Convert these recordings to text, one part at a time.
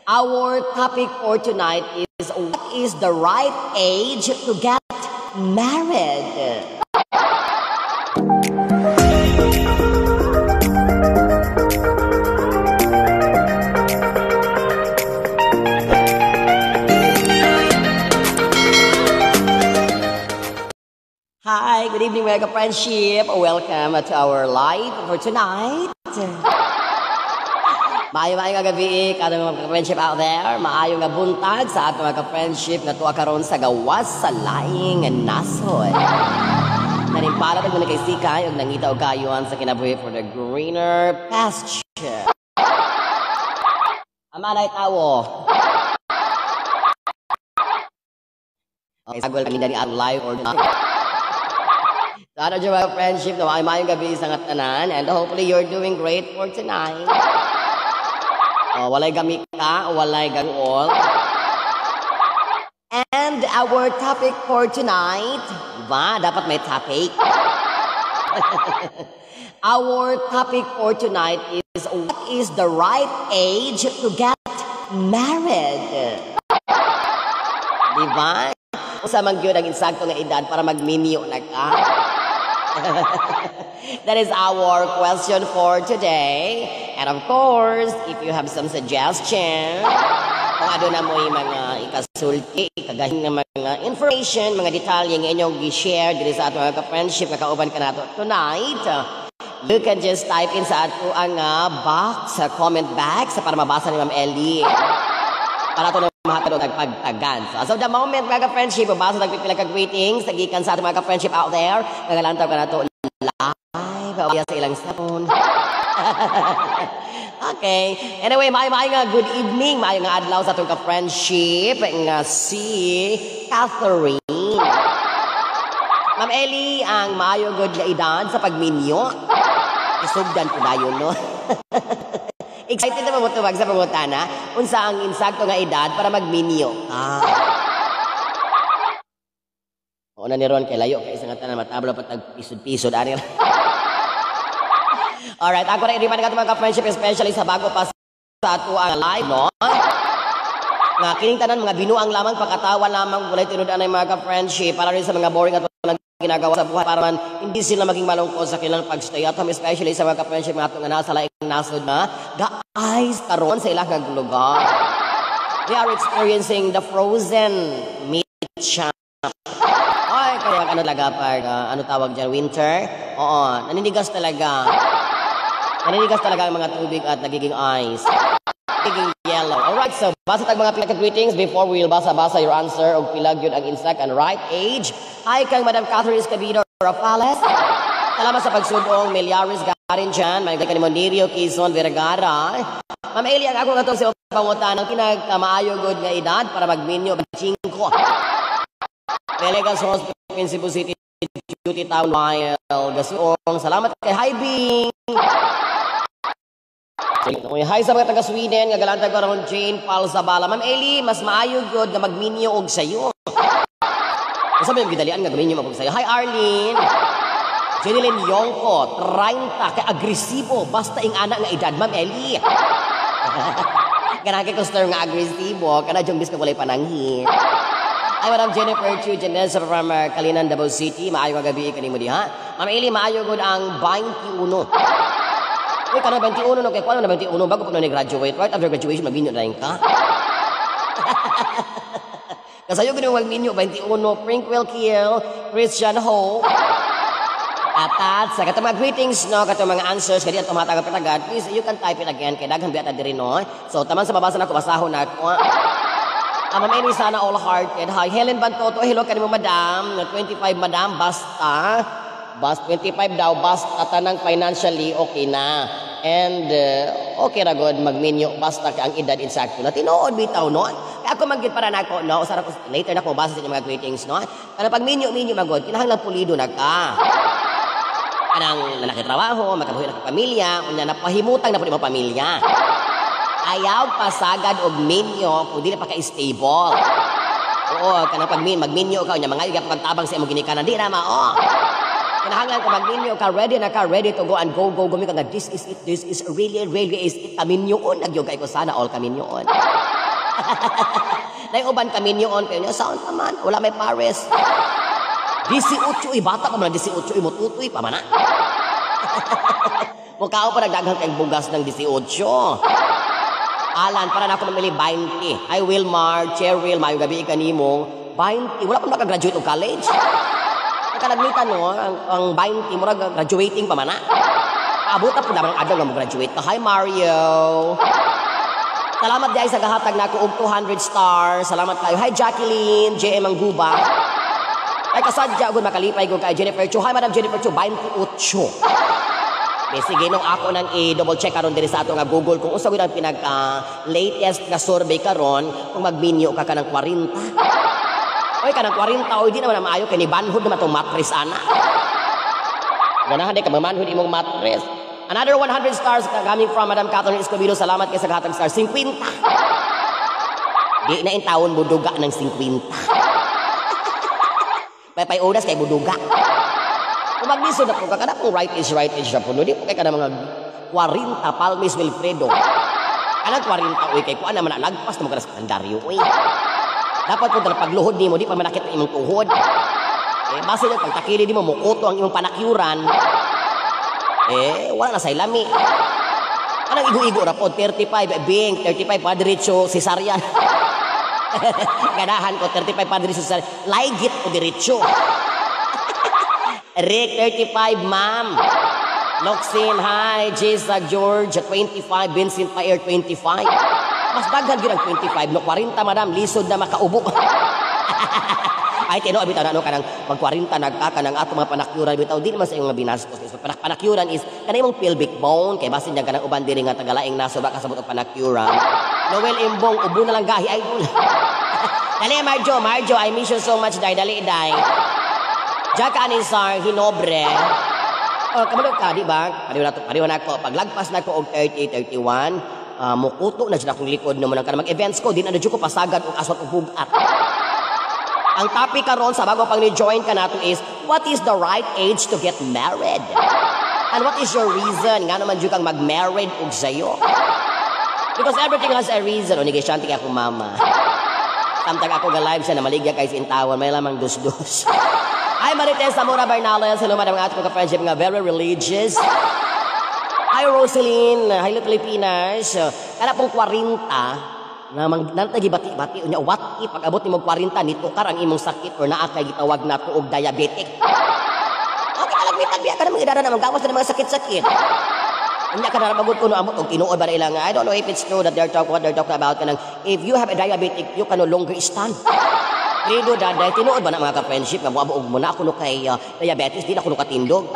Our topic for tonight is, what is the right age to get married? Hi, good evening, mga ka-friendship. Welcome to our live for tonight. Maayo-maayo nga gabi, kada mga ka-friendship out there. Maayo nga buntag sa atong mga ka-friendship nga tuwa karon sa gawas sa laing nasod. Nanimpala tag kay sikay ug nangita og kayuan sa kinabuhi for the greener pasture. Ama na tawo. Okay, sagol kami dani ang live or not. So, ano dyan mga friendship na maayong gabi sa tanan, and hopefully you're doing great for tonight. Oh, walay gamika, walay ganuol. And our topic for tonight, ba, dapat may topic. Our topic for tonight is, what is the right age to get married? Diba? Usa man gyud ang insakto nga edad para magminyo na ka. That is our question for today. And of course, if you have some suggestion, kung ano na mo yung mga ikasulti, ikagahing na mga information, mga detalye nga inyong gi-share diri sa atong mga ka-friendship nga kauban ka nato tonight, you can just type in sa ato ang box, sa comment box, para mabasa ni Ma'am Ellie. Para ato na mahatag og pagtagan. So, as of the moment, mga ka-friendship, mabasa nagpipila ka greetings, nagikan sa atong mga ka-friendship out there, nagalantaw ka nato live, sa ilang cellphone. Okay. Anyway, maayo nga good evening, maayo nga adlaw sa atong ka-friendship nga si Catherine. Ma'am Ellie, ang maayo good nga edad sa pagminyo. Isugdan po dayon, no? Excited na mamutubag sa pangutana unsa ang insakto nga edad para magminyo. Ah. Oo na ni Ron kay layo kay isang tanan matablo pa tag pisod-pisod ani. Alright, ako rin remind ka mga ka-friendship, especially sa bago pa sa ato ang live, no? Nga kining tanan mga binuang lamang, pagkatawa lamang, walay tinud-an mga ka-friendship, para rin sa mga boring at walang ginagawa sa buhay, para man hindi sila maging malungkot sa kanilang pag-stay at home, especially sa mga ka-friendship nga ato nga nasa laing nasod na ga-ice karon sa ilang lugar. They are experiencing the frozen meat shop. Ay, kaya ano talaga pag, ano tawag dyan, winter? Oo, naninigas talaga. Naninigas talaga ang mga tubig at nagiging ice. Nagiging yellow. Alright, so basa tag mga pinaka-greetings before we will basa-basa your answer og pila gyud ang insect and right age. Hi kang Madam Catherine Escobedo Rafales. Salamat sa pagsudong Milyaris Garin dyan. May kanimo Nerio Quezon Vergara. Ma'am Eli, ang ako katong si pangutan ang kinagkamaayo gud nga edad para magminyo 5. Villegas Hospital, Cebu City, Duty Town, While Gasuong. Salamat kay Hibing. Hi sa mga taga Sweden, nga galantag ko ron Jane Paul Zabala. Ma'am Eli, mas maayo gyud nga magminyo og sayo. Unsa may gidalian nga gminyo mag og sayo? Hi Arlene. Jeneline Yongko, 30, kay agresibo basta ing ana nga edad, Ma'am Eli. Kanang kay customer nga agresibo, kana jung biska walay pananghin. Hi Madam Jennifer Chu Janessa from Kalinan, Davao City. Maayo nga gabi kanimo diha. Ma'am Eli, maayo gud ang 21. Uy, kana 21 no kay kuno na 21 bago pa ni graduate. Right after graduation magminyo na rin ka. Kasayo gud magminyo 21. Prinkwell Kiel, Christian Hope. At sa katong mga greetings no, katong mga answers kadi ato matag patagad, please you can type it again kay daghan biya ta diri no. So taman sa mabasa nako basahon nako. Ma'am Eli, sana all hearted. Hi Helen Bantoto, hello kanimo madam. 25 madam, basta bas 25 daw basta tanang financially okay na. And okay ra god magminyo basta kay ang edad insakto na. Tinuod bitaw no. Kay ako manggid para nako no, usara ko later na ko basa sa inyong mga greetings no. Kana pag minyo-minyo magod kinahanglan pulido na ka. Kanang nanakitrabaho, makabuhi na ka pamilya, unya napahimutang na pud imong pamilya. Ayaw pasagad og minyo kung dili pa ka stable. Oo, kanang pag magminyo ka unya mangayo ka pagtabang sa imong ginikanan, di na mao. Kinahanglan ka magminyo ka, ready na ka, ready to go and go, go, go, nga this is it, this is really, really is it. Kaminyoon, nagyo kay ko sana all kaminyoon. Nay uban kami niyon kayo niya saan pa man, wala may pares. 18 eh, bata pa man 18 eh, mututoy pa man na. Mukha pa nagdaghang kay bugas ng 18. Alan, para na ako mamili 20. Hi Wilmar, Cheryl, maayong gabi kanimo. 20, wala pa makagraduate og college. Ang kalagmitan no, ang 20 murag graduating pa man na. Paabot na po naman ang adlaw nga mo-graduate ka. Hi Mario. Salamat diay sa gahatag nako og 200 stars. Salamat kayo. Hi Jacqueline, JM Angguba. Ay kasadya gud makalipay ko kay Jennifer Chu. Hi Madam Jennifer Chu, 28. Di, sige nung ako nang i-double check karon diri sa ato nga Google kung unsa gud ang pinaka latest nga survey karon kung magminyo ka kanang 40. Oy, kanang 40, oy, di naman na maayo kay ni banhod naman tong mattress ana. Ganahan di ka mamanhod imong mattress. Another 100 stars coming from Madam Catherine Escobedo. Salamat kay sa gatag stars. 50. Di na in taon buduga ng 50. Pay oras kay buduga. Kung maglisod na po ka, kada pong right age na po, no? Di po kay kada mga 40, Palmis Wilfredo. Kanang 40, uy, kay kuan naman na, lagpas na mo ka sa kalendaryo, uy. Dapat po talaga pagluhod nimo, di pa manakit ang imong tuhod. Eh, base na pagtakili di mo, mukuto ang imong panakyuran. Eh, wala na sa lami. Kanang igo-igo ra po, 35, bing, 35, pa diretso, cesarean. Ganahan ko, 35, pa diretso, cesarean. Laigit o diretso. Rick, 35, ma'am. Loxin, hi. Jisa George, 25. Vincent Pair, 25. Mas daghan gyud ang 25. No, 40, madam, lisod na makaubo. Ay, tinuod bitaw na, no, kanang mag 40 nagka kanang ato mga panakyuran bitaw, di naman sa imong mga binastos. So, panakyuran is kanang imong pelvic bone, kay basin diyan kanang uban diri nga tagalaing naso ba kasabot og panakyuran. Noel Imbong, ubo na lang gahi idol. Dali Marjo, Marjo, I miss you so much, day, dali day. Jack Anisar, Hinobre. Oh, kabalo ka, di ba? Pareho na to, pareho na ako. Paglagpas na ko og 30, 31, mukuto na jud akong likod no mo nang mag-events ko, di na jud ko pasagad og aswat og bugat. Ang topic karon sa bago pang ni-join ka nato is, what is the right age to get married? And what is your reason nga naman jud kang mag-married og sayo? Because everything has a reason. O, negosyante kay akong mama. Samtang ako ga live siya na maligya kay sa intawan, may lamang dus-dus. Hi Marites Zamora Bernales, hello madam nga ato ka-friendship nga very religious. Hi Rosaline, hi Pilipinas. Kana pong 40 na mang nagibati-bati unya, what if pag abot nimo 40 nitukar ang imong sakit or naa kay gitawag nato og diabetic? Okay, kalagmitan biya ka na mga edad na magawas na mga sakit-sakit. Unya ka na magud kuno amot og tinuod ba na ilang, I don't know if it's true that they're talking what they're talking about, kanang if you have a diabetic, you can no longer stand. Credo daday, tinuod ba na mga ka-friendship nga moabot og mo na kuno kay diabetes, di na kuno katindog?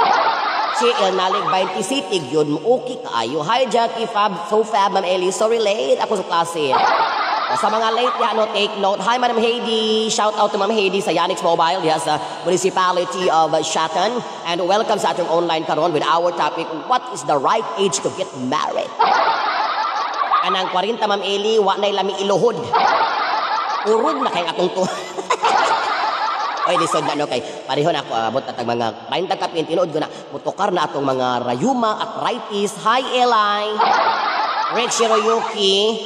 Si El Nalig 20 City yun, okay kaayo. Hi Jackie Fab, so fab, Ma'am Ellie. Sorry, late ako sa klase. O, sa mga late ya, no, take note. Hi Madam Heidi, shout out to Ma'am Heidi sa Yanix Mobile diha sa Municipality of Siaton. And welcome sa atong online karon with our topic, what is the right age to get married? Kanang 40, Ma'am Ellie, wa na'y lami iluhod. Urod na kay atong to. Oy, lisod na no kay pareho na ako abot atag mga 40 kapin, tinuod ko na mutukar na atong mga rayuma, arthritis. Hi Eli. Rick Shiroyuki.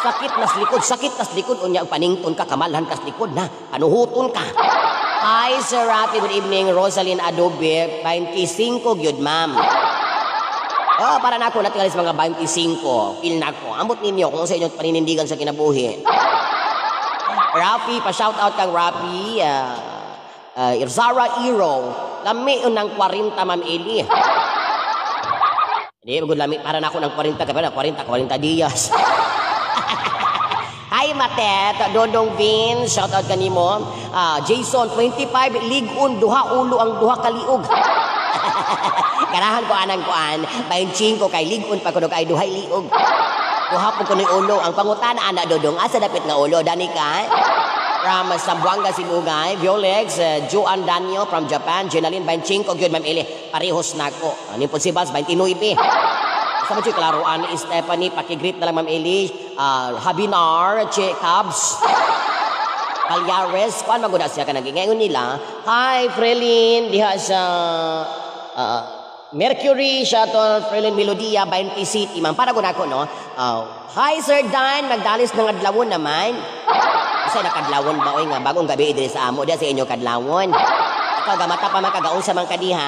Sakit nas likod, sakit nas likod unya panington ka, kamalhan kas likod na, panuhuton ka. Hi Sir Rafi, good evening. Rosaline Adobe, 25 gyud, ma'am. Oh, para na ako natingali sa mga 25. Feel na ako. Ambot ninyo kung sa inyong paninindigan sa kinabuhi. Rafi, pa-shout out kang Rafi. Zara Iro. Lami yun ng 40, Ma'am Eli. Hindi, magud lami. Para na ako ng 40. Kapag 40, 40 dias. Hi, Matet. Dodong Vin, shout out kanimo. Jason, 25, ligon, duha ulo ang duha kaliog. Ganahan ko anang kuan, 25 kay ligon pa kuno kay duhay liog. Duha po kuno ulo. Ang pangutana ana Dodong, asa dapit nga ulo? Danica from Zamboanga, Sibugay, Violex, Joan Daniel from Japan, Jenaline, 25 gyud, Ma'am Eli, parehos nako. Ani po si Bas, 29. Sa man klaro ani Stephanie, paki-greet na lang Ma'am Eli, Habinar, Che Cubs. Calyares, kuan magud siya kanang gingayon nila. Hi Frelin, diha sa Mercury, Shuttle, Ferlin Melodia, 20 City, ma'am. Para ko, no? Hi, Sir Dan, magdalis ng adlawon naman. Kasi nakadlawon ba, oy nga, bagong gabi diri sa amo, diya sa inyo kadlawon. Ikaw, gamata pa man kagaon sa man kadiha.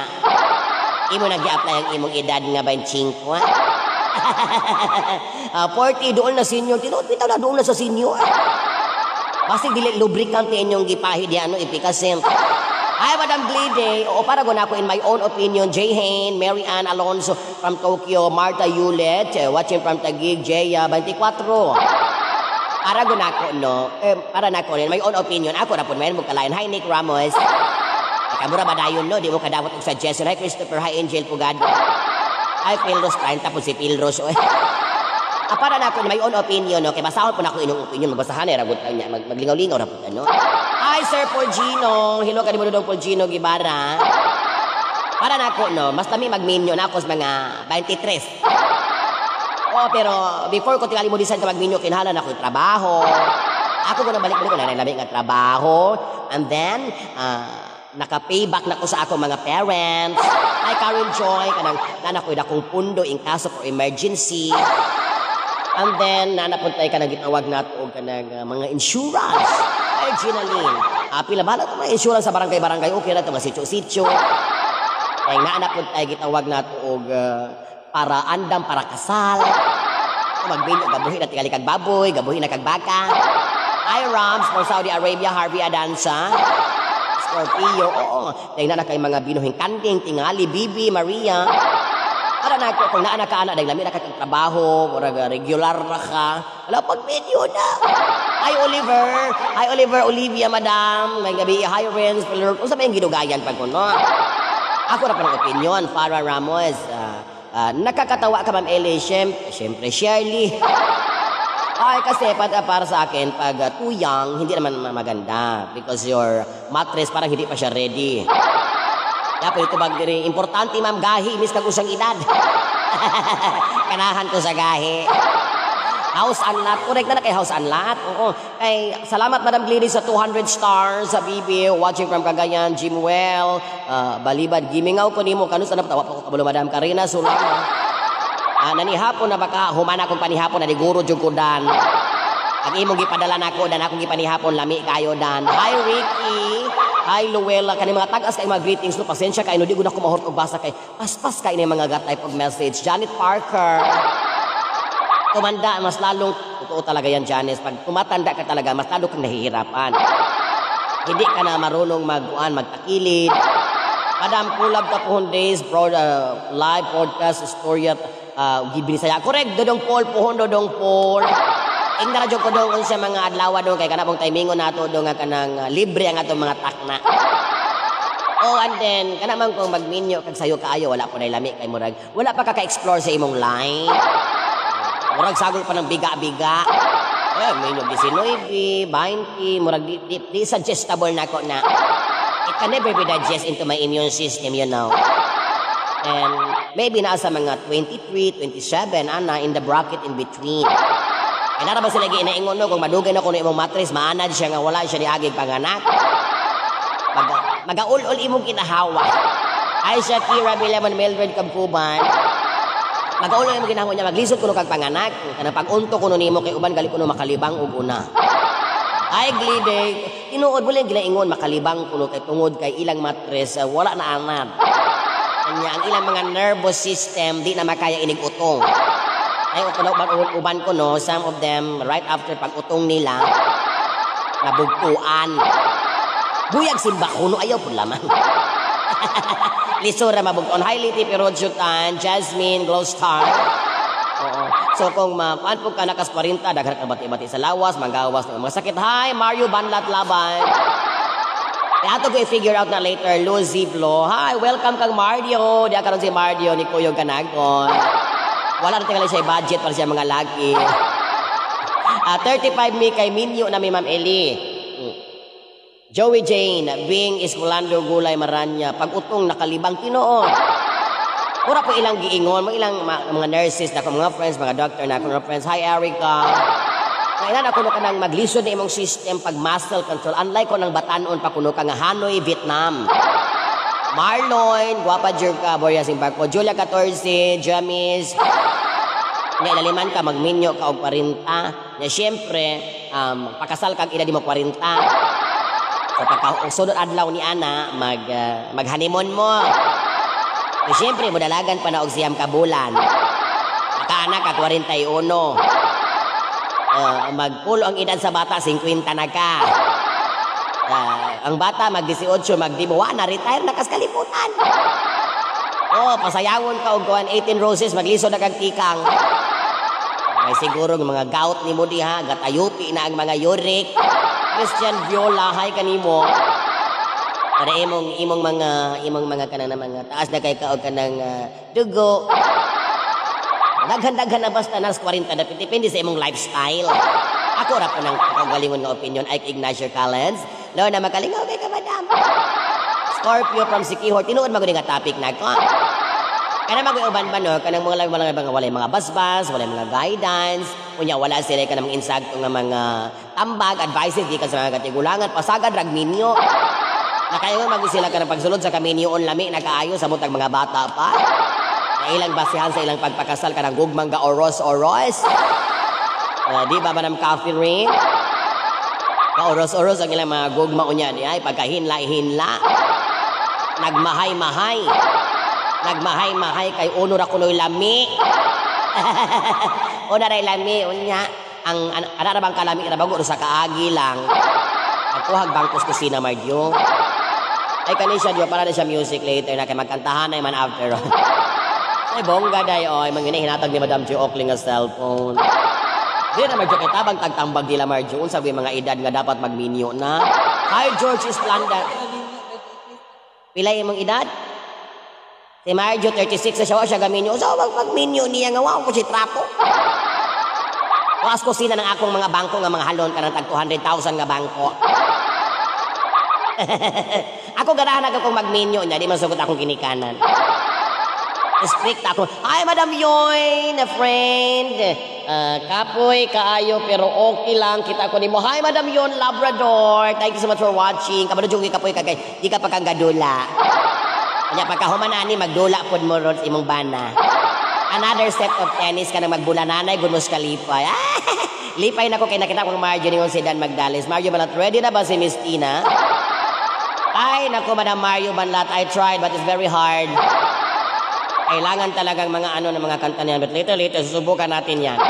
Imo nag-apply ang imong edad nga 25. 40 doon na senior. Tinuod bitaw na doon na sa senior. Basig dili lubricant inyong gipahi di ano ipikasim. Hi, Madam Glide. Oo, para ko na ako in my own opinion. Jay Hain, Mary Ann Alonso from Tokyo, Marta Yulet, watching from Taguig, Jaya, 24. Para ko na ako, no? Eh, para na ako, in my own opinion, ako na po, may mo kalain. Hi, Nick Ramos. Kamura ba dayon, no? Di mo kadawat og suggestion. Hi, Christopher. Hi, Angel Pugado. Hi, Pilros. 30 po si Pilros. Oy. Para na ako, in my own opinion, no? Kay basahon po na ako inyong opinion. Magbasahan eh, ragot niya. Maglingaw-lingaw ra po, no? Hi, Sir Paul Gino. Hello, kanimo dong Paul Gino Gibara. Para na ako, no? Mas lami magminyo na ako sa mga 23. Oo, pero before ko tingali mo decide ka magminyo, kinahanglan ako yung trabaho. Ako ko na balik-balik ko na lami nga trabaho. And then, naka-payback na ko sa ako mga parents. Hi, Karen Joy, kanang nana ko dakong pundo in kaso for emergency. And then, nanapuntay ka nang gitawag nato og kanang mga insurance. Ay, Gina Lynn. Pila ba na mga insurance sa barangay-barangay? Okay na ito, mga sityo-sityo. Kaya naanapuntay gitawag nato og para andam, para kasal. Kung magbinyo, gabuhi na tingali kag baboy, gabuhi na kag baka. Hi, Rams for Saudi Arabia, Harvey Adansa. Scorpio, oo. Dahil na kay mga binuhing kanding, tingali, Bibi, Maria. Para na ako, kung naa na ka ana, dahil lami na ka kag trabaho, murag regular ra ka, wala pag video na. Hi, Oliver. Hi, Oliver, Olivia, madam. May gabi, hi, Renz. Unsa ba yung gidugayan pag kuno? Ako na parang opinion, Farah Ramos. Nakakatawa ka, Ma'am Ellie. Siyempre, siyempre, Shirley. Ay, kasi para sa akin, pag too young, hindi naman maganda. Because your mattress parang hindi pa siya ready. Kaya ito bag diri, importante ma'am, gahi, mis kag usang edad. Kanahan ko sa gahi. House and lot. Correct na na kay house and lot. Oo. Kay, salamat Madam Gladys sa 200 stars sa BB. Watching from Cagayan, Jimwell, Balibad, Gimingaw ko nimo. Kanus na tawa pa ko kabalo Madam Karina Sulama. Nanihapon na baka humana akong panihapon na diguro jud ko dan. Ang imong gipadala nako dan akong gipanihapon lami kayo dan. Hi Ricky. Hi Luella, kani mga tag-as kay mga greetings no, pasensya kay no, di gud ako mahurot og basa kay paspas kay ni mga ga-type og message. Janet Parker. Tumanda, mas lalong, totoo talaga yan, Janice, pag tumatanda ka talaga, mas lalo kang nahihirapan. Hindi ka na marunong magkuan, magtakilid. Madam Kulab Kapuhon Days, broad, live podcast, istorya, gibinisaya. Correct, Dodong Paul, Puhon, Dodong Paul. Ingna ra jud ko dong unsa mga adlaw dong kay kana pong timingon nato dong nga kanang libre ang atong mga takna. Oh, and then kana man kung magminyo kag sayo kaayo wala po nay lami kay murag wala pa ka ka-explore sa imong line. Murag sagol pa ng biga-biga. Eh, minyo 19, 20, murag di suggestible na ko na. It can never be digest into my immune system. And maybe nasa mga 23, 27, ana, in the bracket in between. Kaya nara ba sila ginaingon, no, kung madugay na kuno imong matris, maanad siya nga wala siya ni agig panganak. Magaul-ul imong kinahawa. Ay, Shakira, Bilemon, Mildred, Kabkuban. Magaul-ul imong ginahawa niya, maglisod kuno kag panganak. Kanang pag-unto kuno nimo kay uban gali kuno makalibang og una. Ay, Glide, tinuod mo lang ginaingon, makalibang kuno kay tungod kay ilang matres, wala na anad. Kanya, ang ilang mga nervous system, di na makaya inig utong. Ay, uban, uban, uban ko, no, some of them, right after pag-utong nila, nabugtuan. Buyag simba kuno, ayaw po laman. Lisura mabugtuan. Hi, Liti Pirojutan, Jasmine, Glowstar. Oo. So kung makuan po ka nakas 40, daghan ka bati-bati sa lawas, manggawas ng mga sakit. Hi, Mario Banlat Laban. Kaya ato ko i-figure out na later, Lucy Flo. Hi, welcome kang Mario. Di karon si Mario ni Kuyog Kanagon. Wala na tingali siya budget para siya mga lagi. 35 mi kay Minyo na mi Ma'am Eli. Joey Jane, Bing Escolando Gulay Maranya, pag-utong nakalibang tinuod. Mura po ilang giingon, mga ilang mga nurses na akong mga friends, mga doctor na akong mga friends. Hi, Erica. Kailan ako no kanang maglisod na imong system pag muscle control. Unlike ko ng batanon pa kuno ka nga Hanoi, Vietnam. Marlon, gwapa jud ka, Boria Simbarko. Julia 14, Jamis. Nya ilaliman ka, magminyo ka og 40. Nya syempre, pakasal kag edad mo 40. So pagka sunod adlaw ni ana, mag honeymoon mo. So syempre, modalagan pa na og 9 ka bulan. Makaanak ka 41. Magpulo ang edad sa bata, 50 na ka. Ang bata mag 18, magdimo, wa na, retire na kas kalibutan. Oh, pasayawon ka og kuan 18 roses, maglisod na kag tikang. Ay siguro ng mga gout nimo diha, gatayupi na ang mga uric. Christian Viola, hi kanimo. Para imong mga kanang mga taas na kay ka og kanang dugo. Daghan-daghan na basta nas 40 na, depende sa imong lifestyle. Ako ra po ng kaugalingon nga opinion, Ike Ignacio Collins. Lorna, makalingaw kay ka, madam. Scorpio from Siquijor, tinuod magud nga topic na ko. Kana mag uban ba no, kanang mga walay mga basbas, walay mga guidance, unya wala sila kanang mga insakto nga mga tambag, advices gikan sa mga katigulangan, pasagad rag minyo. Nakaingon mag sila kanang pagsulod sa kaminyoon lami nakaayo sa mutag mga bata pa. Na ilang basihan sa ilang pagpakasal kanang gugmang ga oros-oros. Di ba, Madam Catherine? Ka-oros-oros ang ilang mga gugma unya di ay pagkahinla-hinla. Nagmahay-mahay. Nagmahay-mahay kay uno ra kunoy lami. Una ra lami unya ang ana ra bang kalami ra bago sa kaagi lang. Pagkuhag bangkos kusina Marjo. Ay kani siya di para na siya music later na kay magkantahan na man after all. Ay bongga day oy mga hinatag ni Madam G Oakling nga cellphone. Di na Marjo kay tabang tagtambag nila Marjo unsa gyud mga edad nga dapat magminyo na. Hi George Esplanda. Pila imong edad? Si Marjo 36 na siya, wa siya gaminyo. Usa wag magminyo niya nga wa ko si trapo. Was kusina ng akong mga bangko nga mga halon kanang tag 200,000 nga bangko. Ako ganahan ako kung magminyo niya, di man sugot akong ginikanan. Strict ako. Hi, Madam Yoy, na friend. Kapoy, kaayo, pero okay lang. Kita ko nimo. Hi, Madam Yon, Labrador. Thank you so much for watching. Kabalo jud kapoy kagay. Di ka pa kang gadula. Kanya pagkahuman ani, magdula pod mo ron sa imong bana. Another set of tennis ka na magbulananay, gunus ka lipay. Ah, lipay na ko kay nakita kong Marjo ningon si Dan Magdales. Mario Banlat, ready na ba si Miss Tina? Ay, naku, Madam Mario Banlat, I tried but it's very hard. Kailangan talagang mga ano ng mga kanta niyan. But later, later, susubukan natin yan.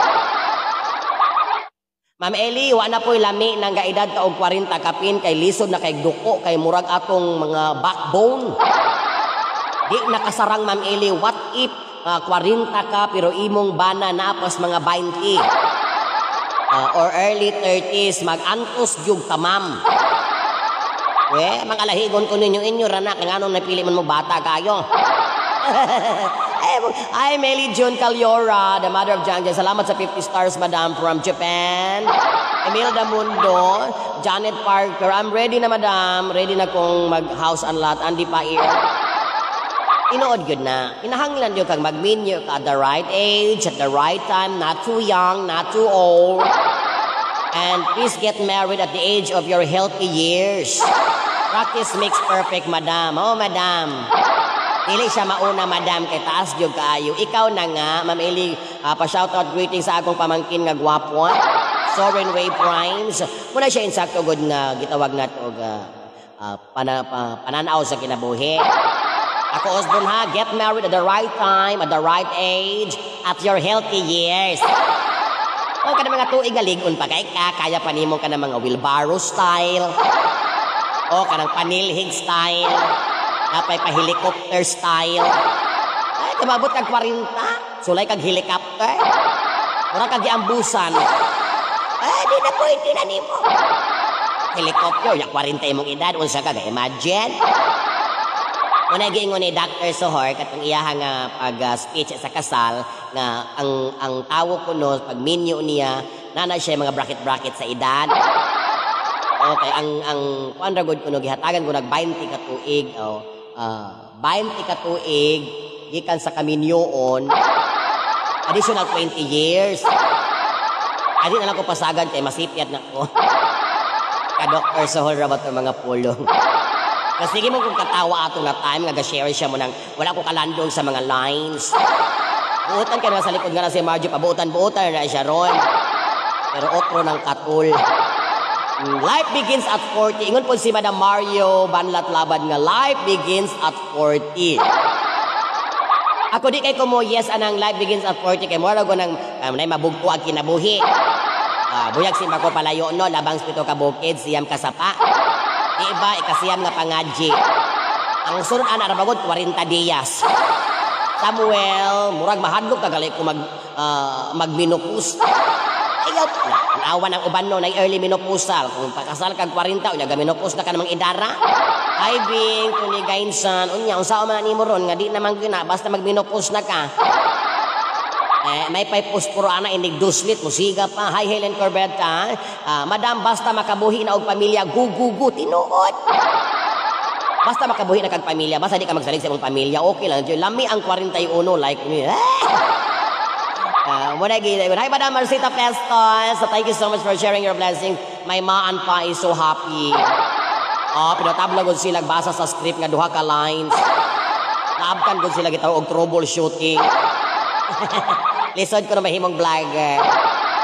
Ma'am Eli, wa na po'y lami ng gaedad ka og 40 kapin kay lisod na kay duko kay murag atong mga backbone. Di nakasarang, Ma'am Eli, what if 40 ka pero imong bana naapos mga 20 or early 30s, magantos gyud ka, ma'am. We, mga alahigon ko ninyo inyo ranak nganong napili man mo bata kayo. Ay, Meli June Caliora, the mother of Jang Jang. Salamat sa 50 stars, madam, from Japan. Emilda Mundo, Janet Parker. I'm ready na, madam. Ready na kong mag-house and lot. Andy Pair. Inood yun na. Kinahanglan yun kang magminyo ka at the right age, at the right time, not too young, not too old. And please get married at the age of your healthy years. Practice makes perfect, madam. Oh, madam. Dili siya mauna, madam, kay taas gyud kaayo. Ikaw na nga, Ma'am Eli, pa-shoutout greeting sa akong pamangkin nga gwapo. Soren Ray Primes. Muna siya insakto gud nga gitawag nato og pananaw sa kinabuhi. Ako Osborne ha, get married at the right time, at the right age, at your healthy years. O kada mga tuig nga lig-on pa kay ka, kaya pa nimo ka ng mga wheelbarrow style. O kanang panilhig style. Napay pa helicopter style. Ay, tumabot kag 40. Sulay kag helicopter. Mura kag giambusan. Ay, di na pwede na nimo. Helicopter, ya 40 imong edad, unsa ka ga-imagine? Muna giingon ni Dr. Sohor katong iyaha nga pag speech sa kasal nga ang tawo kuno pag minyo niya nana siya mga bracket-bracket sa edad. Okay, ang kuan ra gud kuno gihatagan ko nag 20 ka tuig, oh, 20 ka tuig gikan sa kaminyoon, additional 20 years. Adi na lang ko pasagan kay masipyat na ko. Ka Dr. Sohor ra ba mga pulong. Kasi sige mo kung katawa ato nga time nga ga-share siya mo nang wala ko kalandong sa mga lines. Buotan ka na sa likod nga na si Margie, pabuotan-buotan na siya ron. Pero otro ng katul. Life begins at 40. Ingon po si Madam Mario Banlat Labad nga life begins at 40. Ako di kay ko mo yes anang life begins at 40 kay mura ko nang nay mabugto ang kinabuhi. Buyag si Mako palayo no, labang pito ka bukid, siyam kasapa. Di ba ikasiyam nga pangadji. Ang sunod ana ra bagod 40 dias. Samuel, murag mahadlok ka gali ko magmenopause. Ayaw, awan ang uban no, nay early menopausal. Kung pakasal kag 40, unya ga-menopause na ka namang idara. Hi Bing, Tony Gainsan, unya unsa man nimo ron nga di naman gyud na basta magmenopause na ka. Eh, may pay puro ana inig duslit musiga pa. Hi Helen Corbetta. Madam, basta makabuhi na og pamilya, gugugu tinuod. Basta makabuhi na kag pamilya, basta di ka magsalig sa imong pamilya, okay lang. Lami ang 41 like me. Muna gid. Hi Madam Marcita Festos. So, thank you so much for sharing your blessings. My ma and pa is so happy. Oh, pinatabla gud sila basa sa script nga duha ka lines. Naabtan gud sila gitaw og troubleshooting. Lisod ko na mahimong vlogger.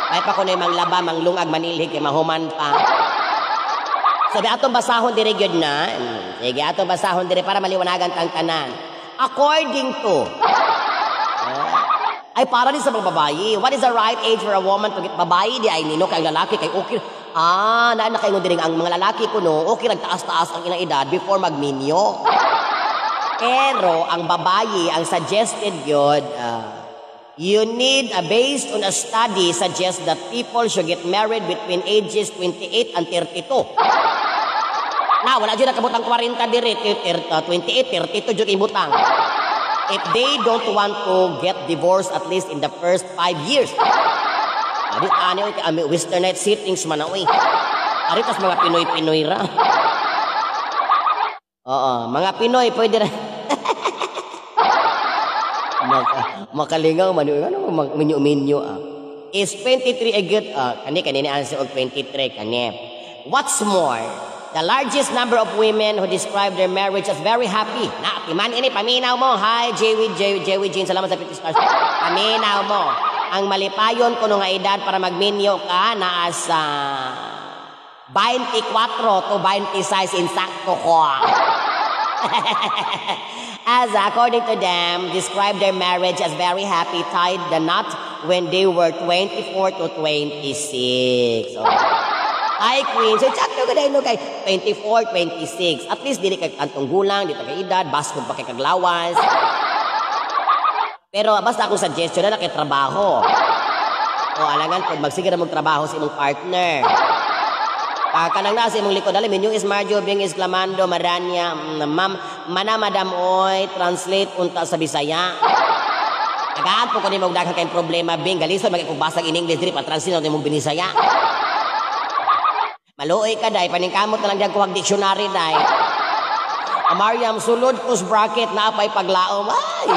May pa ko na yung manglaba, manglungag, manilhig, kay mahuman pa. Sabi, atong basahon dire gyud na. Sige, atong basahon dire para maliwanagan tang tanan. According to, ay para din sa mga babae. What is the right age for a woman to get babae? Di ay nino kay ang lalaki kay okay. Naan na kayo diri ang mga lalaki ko no, okay nagtaas-taas ang ilang edad before magminyo. Pero ang babae, ang suggested yun, you need, based on a study, suggests that people should get married between ages 28 and 32. Na, wala dyan nakabutang 40 dire, 28, 32 dyan ibutang. If they don't want to get divorced at least in the first 5 years. Adi, ani, oy, kay westernite settings man, oy. Ari, tas mga Pinoy-Pinoy ra. Oo, mga Pinoy, pwede ra. Makalingaw man, oy. Ano minyo-minyo, ah? Is 23 a good, kani, kanini answer og 23, kani. What's more, the largest number of women who describe their marriage as very happy. Na, timan ini, paminaw mo. Hi, Jewi, Jewi, Jewi Jean, salamat sa 50 stars. Paminaw mo. Ang malipayon kuno nga edad para magminyo ka naa sa 24 to 26 insakto ko. As according to them, describe their marriage as very happy, tied the knot when they were 24 to 26. So, hi Queen. So, sakto ka dahil no kay 24, 26. At least dili kay kantong gulang, di ta kay edad, baskog pa kay kaglawas. Pero basta akong suggestion na kay trabaho. O alangan pag magsige na mong trabaho sa imong partner. Kanang naa sa imong likod, dali menu is Marjo Bing exclamando Maranya, ma'am, mana madam oy, translate unta sa Bisaya. Tagaan po ko nimo daghan kay problema Bing, galisod magay kog basag in English diri pa-translate na imong Binisaya. Maluoy ka day, paningkamot na lang diyan kuhag dictionary day. Mariam sulod kus bracket na pay paglaom. Ay.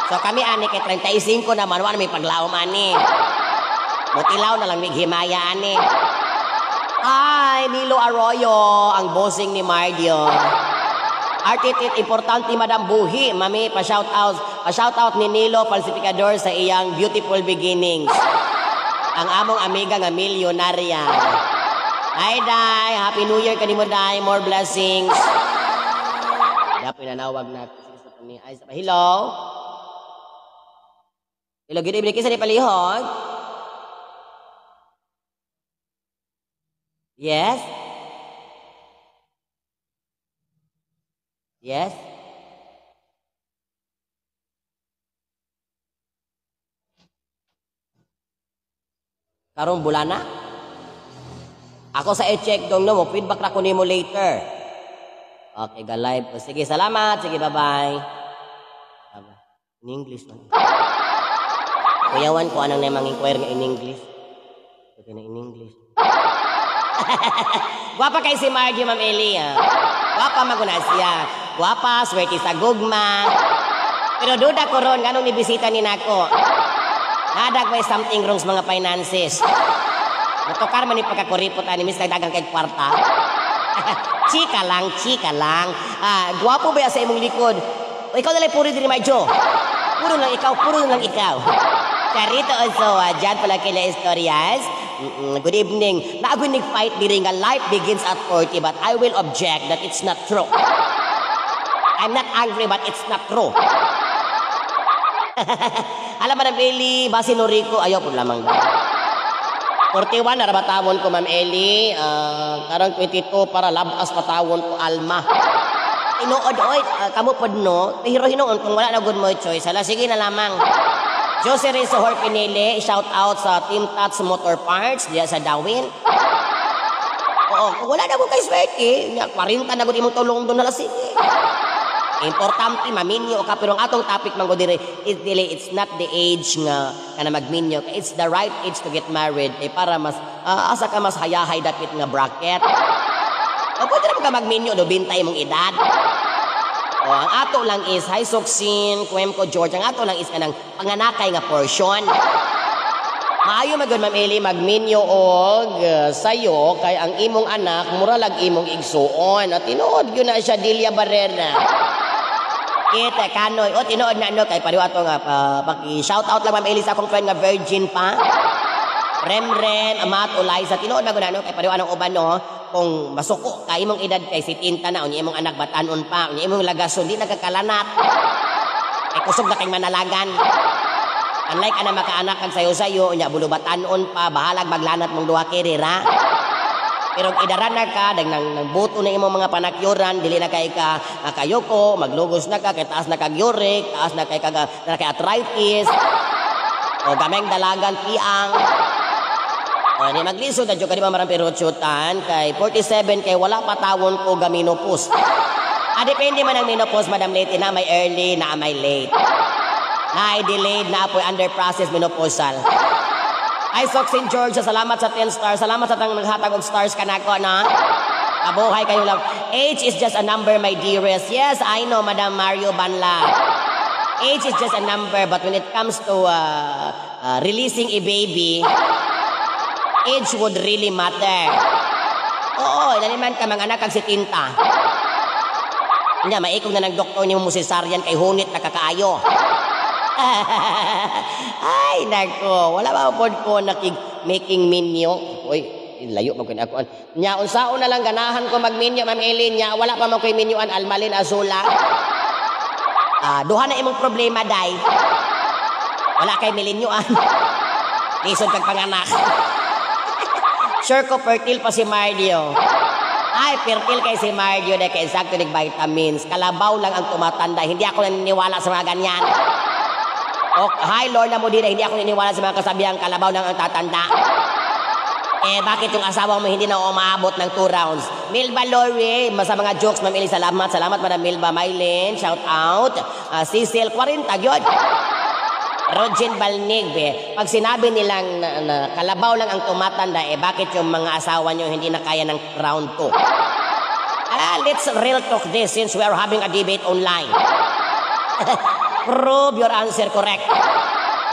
So kami ani kay 35 naman wa may paglaom ani. Mutilaw na lang mig himaya ani. Hi, Nilo Arroyo, ang bossing ni Mardio. Artitit, importante Madam Buhi, mami, pa-shout out, pa-shout out ni Nilo Falsificador sa iyang beautiful beginnings. Ang among amiga nga milyonarya. Hi, Day. Happy New Year kanimo, Day. More blessings. Dapat pinanawag natin. Ay, hello? Hello, good evening. Kisa ni Palihog? Yes? Yes? Karong bulana? Ako sa i-check dong no, mo feedback ra ko nimo later. Okay, ga live ko. Sige, salamat. Sige, bye-bye. In English man. Kuyawan ko anang namang inquire nga in English. Okay na in English. Gwapa kay si Margie, Ma'am Eli. Gwapa maguna siya. Gwapa, swerte sa gugma. Pero duda ko ron, ganong nibisita ni nako. Nadag may something wrong sa mga finances. Motokar man ni pagkakuripot ani mis kay dagang kay kwarta. Chika lang, chika lang. Ah, gwapo ba sa imong likod? O, ikaw na lang puro diri, Marjo. Puro lang ikaw, puro lang ikaw. Charito Osoa, dyan pala kila istoriyas. Good evening. Naagoy fight diri nga life begins at 40, but I will object that it's not true. I'm not angry, but it's not true. Alam, Madam Eli, basi Noriko, ayaw po lamang. 41 na rabatawon ko, Ma'am Eli. Karang 22 para labas patawon ko, Alma. Tinuod, oy, kamo pod no. Pero hinuon kung wala na good mo choice, hala, sige na lamang. Jose Rizzo Horpinili, shout out sa Team Tats Motor Parts diya sa Dawin. Oo, kung wala na ko kay swerte, nya 40 na gud imong tulong doon, hala, sige. Importante maminyo ka, pero ang atong topic man gud diri is dili, it's not the age nga kana magminyo, it's the right age to get married eh, para mas asa ka mas hayahay dapit nga bracket. O pwede na ka magminyo do 20 imong edad. O ang ato lang is, hi Suksin, Kwemko George, ang ato lang is kanang panganakay nga portion. Maayo magud, Ma'am Eli, magminyo og sayo kay ang imong anak mura lag imong igsuon. At tinuod gyud na siya, Delia Barrera. Kita kanoy o tinuod na no kay pareho ato nga paki shout out lang, Ma'am Eli, sa akong friend nga virgin pa. Remrem, Amat, Ulaysa, tinuod na gud ano kay pareho anong uban no kung masuko ka imong edad kay 70 na, unya imong anak batanon pa, unya imong lagason di nagkakalanat. Kay kusog na kay manalagan. Unlike ana makaanak kag sayo-sayo, unya bulubatanon pa, bahalag maglanat mong duha kiri ra. Pero kung idaran na ka, dag nang buto na imong mga panakyuran, dili na kay ka kayoko, maglugos na ka, kay taas na kag uric, taas na kay kag na kay arthritis. O gameng dalagan piang. O ni maglisod na jud ka di ba marang perutsutan kay 47 kay wala pa tawon ko ga-menopause. Ah, depende man ang menopause, Madam Leti, na may early, na may late. Na ay delayed, na apoy under process menopausal. Ay, Sok St. George, salamat sa 10 stars. Salamat sa tang naghatag og stars kanako na. Mabuhay kayo lang. Age is just a number, my dearest. Yes, I know, Madam Mario Banla. Age is just a number, but when it comes to releasing a baby, age would really matter. Oo, man ka mga anak kag si Tinta. Nya, maikog na ng doktor niyo mo cesarean kay hunit na kakaayo. Ay, nako, wala ba pod ko nakig making minyo? Uy, layo man ko ako. Nya unsaon na lang ganahan ko magminyo, Ma'am Eileen, nya wala pa man koy minyuan, Almalin Azula. Ah, duha na imong problema day. Wala kay milinyoan. Lisod kag panganak. Sure ko fertile pa si Mario. Ay, fertile kay si Mario na kay sakto nig vitamins. Kalabaw lang ang tumatanda. Hindi ako naniniwala sa mga ganyan. O, hi Lorna Modina, hindi ako naniniwala sa mga kasabihang kalabaw lang ang tatanda. Eh, bakit yung asawa mo hindi na umaabot ng 2 rounds? Milba Lori, sa mga jokes, Ma'am Eli, salamat. Salamat, Madam Milba Mylene, shout out. Cecil, 40, yun. Rogen Balnig, eh, pag sinabi nilang na kalabaw lang ang tumatanda, eh bakit yung mga asawa nyo hindi na kaya ng round 2? Ah, let's real talk this since we are having a debate online. Prove your answer correct.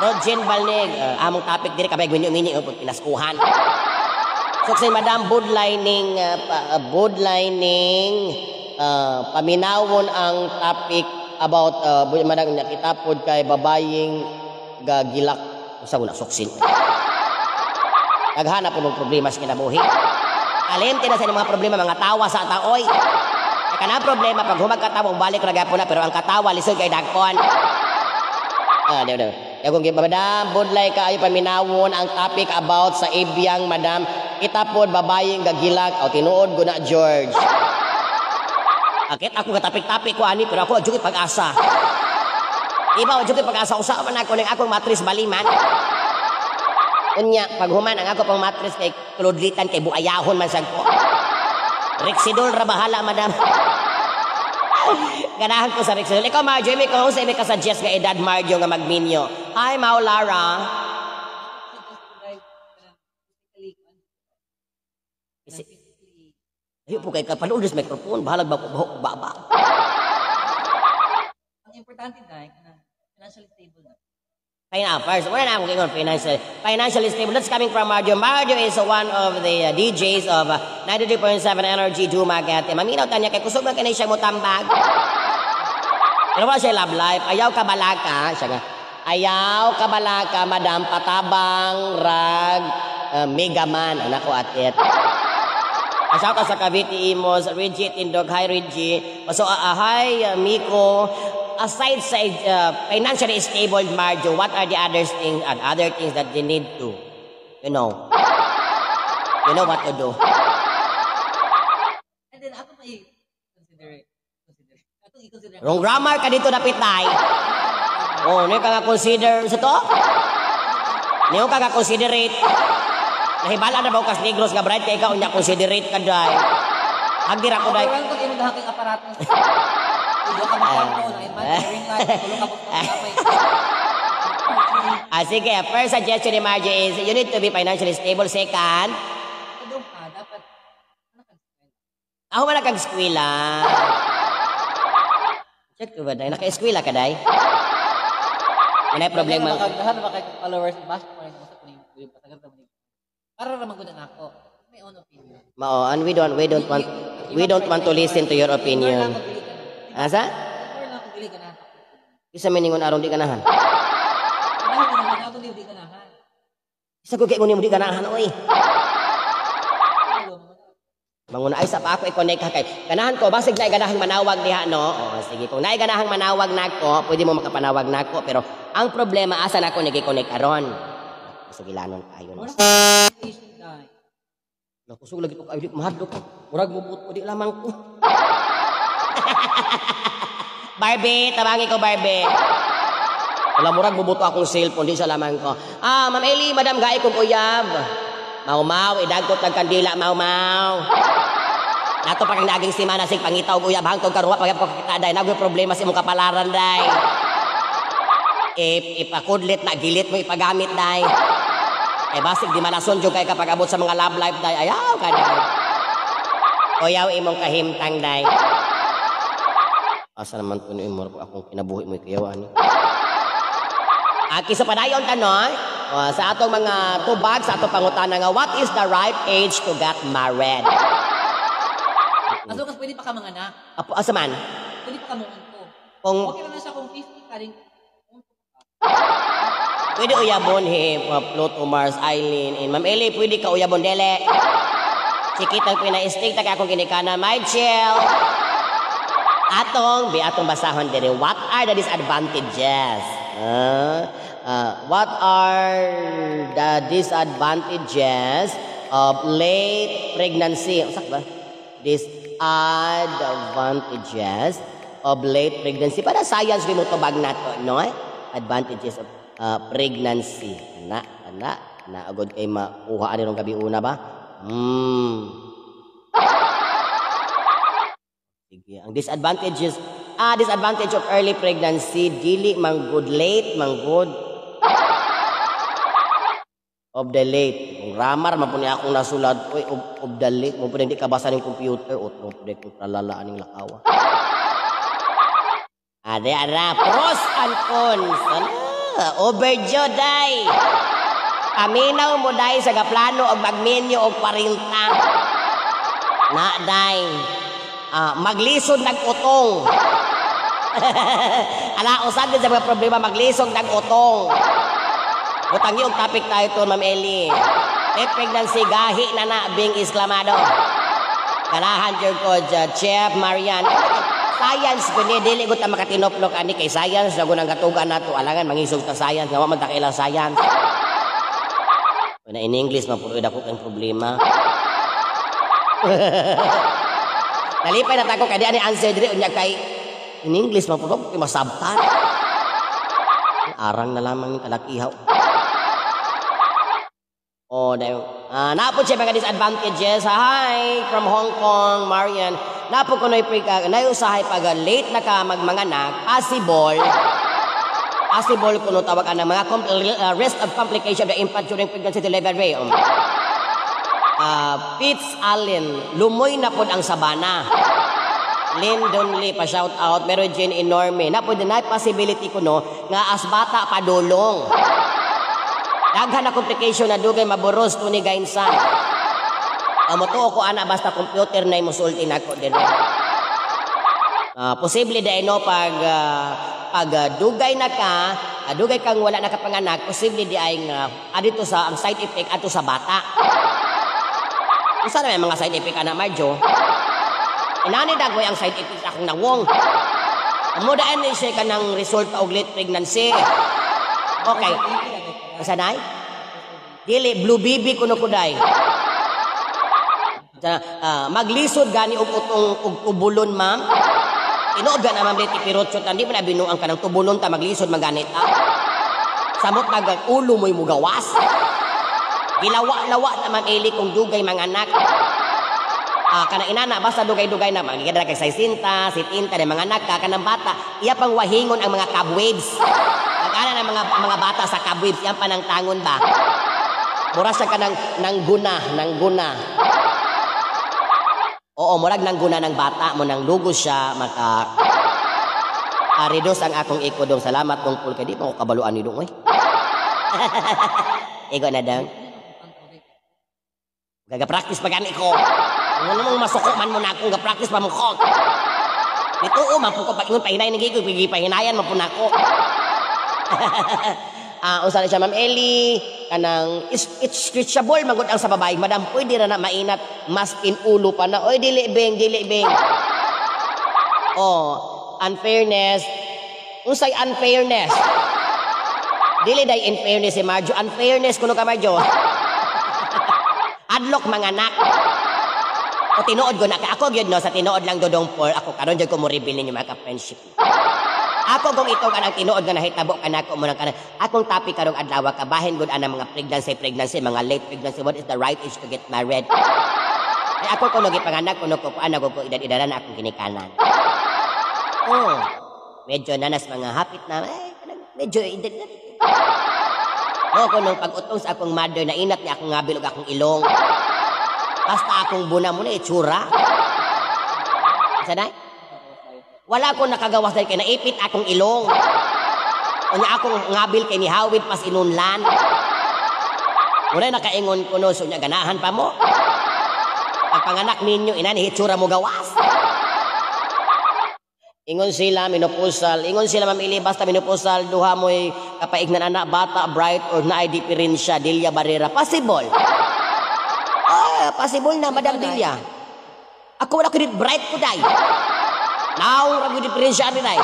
Rogen Balnig, among topic diri kabay gwinyo mini oh, pinaskuhan. So say Madam Budlining, paminawon ang topic about madam nakita pod kay babayeng gagilak usa na suksin. Naghanap po ng problema sa kinabuhi. Kalimti na sa inyong mga problema, mga tawa sa taoy. Kaya kanang problema, pag humag katawa, balik ra gyapon na, pero ang katawa, lisod kay dagkon. Ah, di, di. Kung Madam, budlay kaayo paminawon ang topic about sa ibyang, Madam. Kita pod babayeng gagilak o tinuod ko na, George. Akit ako katapik-tapik ko ani, pero ako adyo pag-asa. Iba adyo pag-asa usa man ako ning akong matris baliman. Unya pag human ang ako pang matris kay kuludlitan kay buayahon man sad ko. Rexidol ra bahala, Madam. Ganahan ko sa Rexidol. Ikaw, Marjo, may kung sa ka suggest nga edad, Marjo, nga magminyo. Hi, Mau Lara. Physically, physically, Ayo po kay kapanuod sa microphone, bahalag ba ko ba. Ang importante dahil kana financially stable na. Kaya na, first, wala na akong ingon, financially stable. That's coming from Marjo. Marjo is one of the DJs of 93.7 Energy Dumaguete. Maminaw tanya kay kusog man kini siya mo tambag. Pero wala siya love life. Ayaw ka balaka. Siya nga. Ayaw ka balaka, Madam, patabang, rag, megaman. Anak ko atit. Asaw ka sa Cavite Imos, Reggie Tindog. Hi, Reggie. So, hi, Miko. Aside sa financially stable, Marjo, what are the other things and other things that they need to, you know what to do? And then ako may consider atong i-consider. Wrong grammar ka dito na pitay. Oh, niyo ka nga consider sa to? Niyo ka nga considerate. Nahibala na ba kas Negros nga bright kay ikaw, unya considerate ka day. Hagdir ako day. Overwhelmed ko imong dahaking aparato. Tulo ka makwarto, na man ring light, tulo ka kapay. Ah, sige, first suggestion ni Margie is you need to be financially stable. Second, Kadong ka dapat ano ka? Ako man kag eskwela. Check ko ba day? Naka-eskwela ka day? Wala problema. Daghan na kay followers, bash ko rin sa kuning yung patagal ta man. Para ra man gud na ako. My own opinion. Mao, and we don't want to listen to your opinion. Asa? Ignore lang kung dili ganahan. Isa miningon aron di ganahan. Ganahan ganahan ako, dili ganahan. Isa ko kay mo di ganahan oy. Ano mo? Manguna ay sa pa ako i-connect ha kay ganahan ko basig na ganahang manawag diha, no. O sige, kung naay ganahang manawag nako, pwede mo makapanawag nako, pero ang problema, asa nako nagi-connect aron? Sugilanon kayo no. Wala communication dai. Nakusog lagi to kayo, di mahadlok ko. Murag mubuto di lamang ko. Barbie, tabangi ko, Barbie. Wala, murag bubuto akong cellphone, di sa lamang ko. Ah, Ma'am Eli, Madam Gai kong uyab. Mau mau, idagkot ng kandila, mau mau. Nato pa kang naging simana sig pangitaw og uyab hangtod karon wa pa ko kakita day. Nagoy problema sa imong kapalaran day. Ipakudlit na gilit mo ipagamit day. Eh basig di malason jud kay kapag abot sa mga love life day. Ayaw ka day. Oyaw imong kahimtang day. Asa naman to ni imor ko akong kinabuhi mo kayaw ani. Aki sa padayon tanon, sa atong mga tubag sa atong pangutana nga what is the right age to get married? As long as pwede pa ka manganak. Apo asa man? Pwede pa ka muunto. Kung Okay lang na siya kung 50 ka rin. Unto ka. Pwede uyabon he Pluto Mars Island and Ma'am Eli, pwede ka uyabon dele. Sikitang pina-stick ta kay akong ginikanan, my chill. Atong bi atong basahon diri, what are the disadvantages? What are the disadvantages of late pregnancy? Usak ba? Disadvantages of late pregnancy. Para science mo tubag nato, no? Advantages of pregnancy. Ana, ana, na agod kay makuha ani rong gabi una ba? Sige, ang disadvantages, disadvantage of early pregnancy, dili man good, late man good. Of the late. Kung grammar man po niya akong nasulat, uy, of the late, mo po hindi ka basa ng computer, o mo po kung tralala aning lakawa. Ade, ara, pros and cons. Ala, overdue, day. Paminaw mo, day, sa gaplano og magminyo og 40. Na, day. Ah, maglisod nag-utong. Ala, usad din sa mga problema, maglisod nag-utong. Butang yung topic tayo to, Ma'am Eli. Late pregnancy, gahi na na, bing isklamado. Ganahan jud ko, Chef Marian. Science ko ni, dili ko ta makatinoplok ani kay science, lago nang katugan nato. Alangan, mangisog ta science, nga wa man ta kailang science. Na in English, mapuroy ako kang problema. Nalipay na tako kay di ani answer diri unya kay in English mapuroy kay masabtan. Arang na lamang yung kalakihaw. Oh, dahil, napod siya mga disadvantages. Hi, from Hong Kong, Marian. Napod ko na naiusahay pag late na ka magmanganak, possible, possible kuno tawag ang mga risk of complication of the infant during pregnancy delivery. Fitz Allen, lumoy na pod ang sabana. Lyndon Lee, pa shout out. Mary Jane Enorme. Na pwede na possibility ko no nga as bata padulong. Daghan na complication na dugay maburos to ni gainsan. Amo to ko ana, basta computer na musulti nako dire. Posible dai no pag dugay na ka, dugay kang wala nakapanganak, posible di ay nga adito sa ang side effect ato sa bata. Unsa na may mga side effect ana, Marjo? Inani dagoy ang side effect sa akong nawong. Amo daan ni siya kanang resulta og late pregnancy. Okay. Unsa nay? Dili blue baby kuno kuday. Maglisod gani og utong og tubulon, ma'am. Tinuod ga na, ma'am Leti Pirotso, di man na binuang kanang tubulon ta maglisod man ta. Samot nag ulo mo'y mugawas. Gilawa-lawa na, ma'am Eli, kung dugay mga anak. Kanang inana basta dugay-dugay na magigada kay 60, 70 na mga anak ka kanang bata, iya pang wahingon ang mga cobwebs. Nag-ana na mga bata sa cobwebs, yan pa nang tangon ba. Mura siya kanang nangguna, nangguna. Oo, murag nangguna ng bata mo nang lugos siya maka reduce ang akong iko dong. Salamat dong Paul kay di pa ko kabaluan ni dong oy. Igo na dong. Gaga-practice pa gani ko. Ano namang masuko man mo na akong ga-practice pa mo ko. Ito man po ko pag ingon pahinay ni ko pahinayan man po nako. Unsa na siya, Ma'am Ellie, kanang it's stretchable magud ang sa babae. Madam, pwede ra na mainat maskin ulo pa na. Oy, dili beng, dili beng. Oh, unfairness. Unsay unfairness? Dili day in fairness si Marjo. Unfairness kuno ka, Marjo. Adlok mga anak. O tinuod ko na ka ako gyud no sa tinuod lang, Dodong Paul, ako karon jud ko mo reveal ninyo, mga ka-friendship. Ako kung ito kanang tinuod nga nahitabo kanako mo nang kanang akong topic karong adlaw, kabahin gud ana mga pregnancy pregnancy, mga late pregnancy, what is the right age to get married? Ay, ako kuno gipanganak kuno ko kuan ako ko edad-edaran na akong ginikanan. Oh, medyo nanas mga hapit na eh, kanang medyo edad na. Mo ko nung pag-utong sa akong mother na inat niya akong ngabil ug akong ilong. Basta akong buna mo na itsura. Sa day? Wala ko nakagawas dahil kay naipit akong ilong. Unya akong ngabil kay nihawid pas inunlan. Muna nakaingon ko no, so nya ganahan pa mo. Pagpanganak ninyo, ina ni hitsura mo gawas. Ingon sila menopausal, ingon sila, Ma'am Ili, basta menopausal duha mo'y kapaignan anak bata bright or naay diferensya, Delia Barrera. Possible. Possible na, Madam Delia. Ako wala ko dit bright ko day. Now, ra ko diferensya ni day.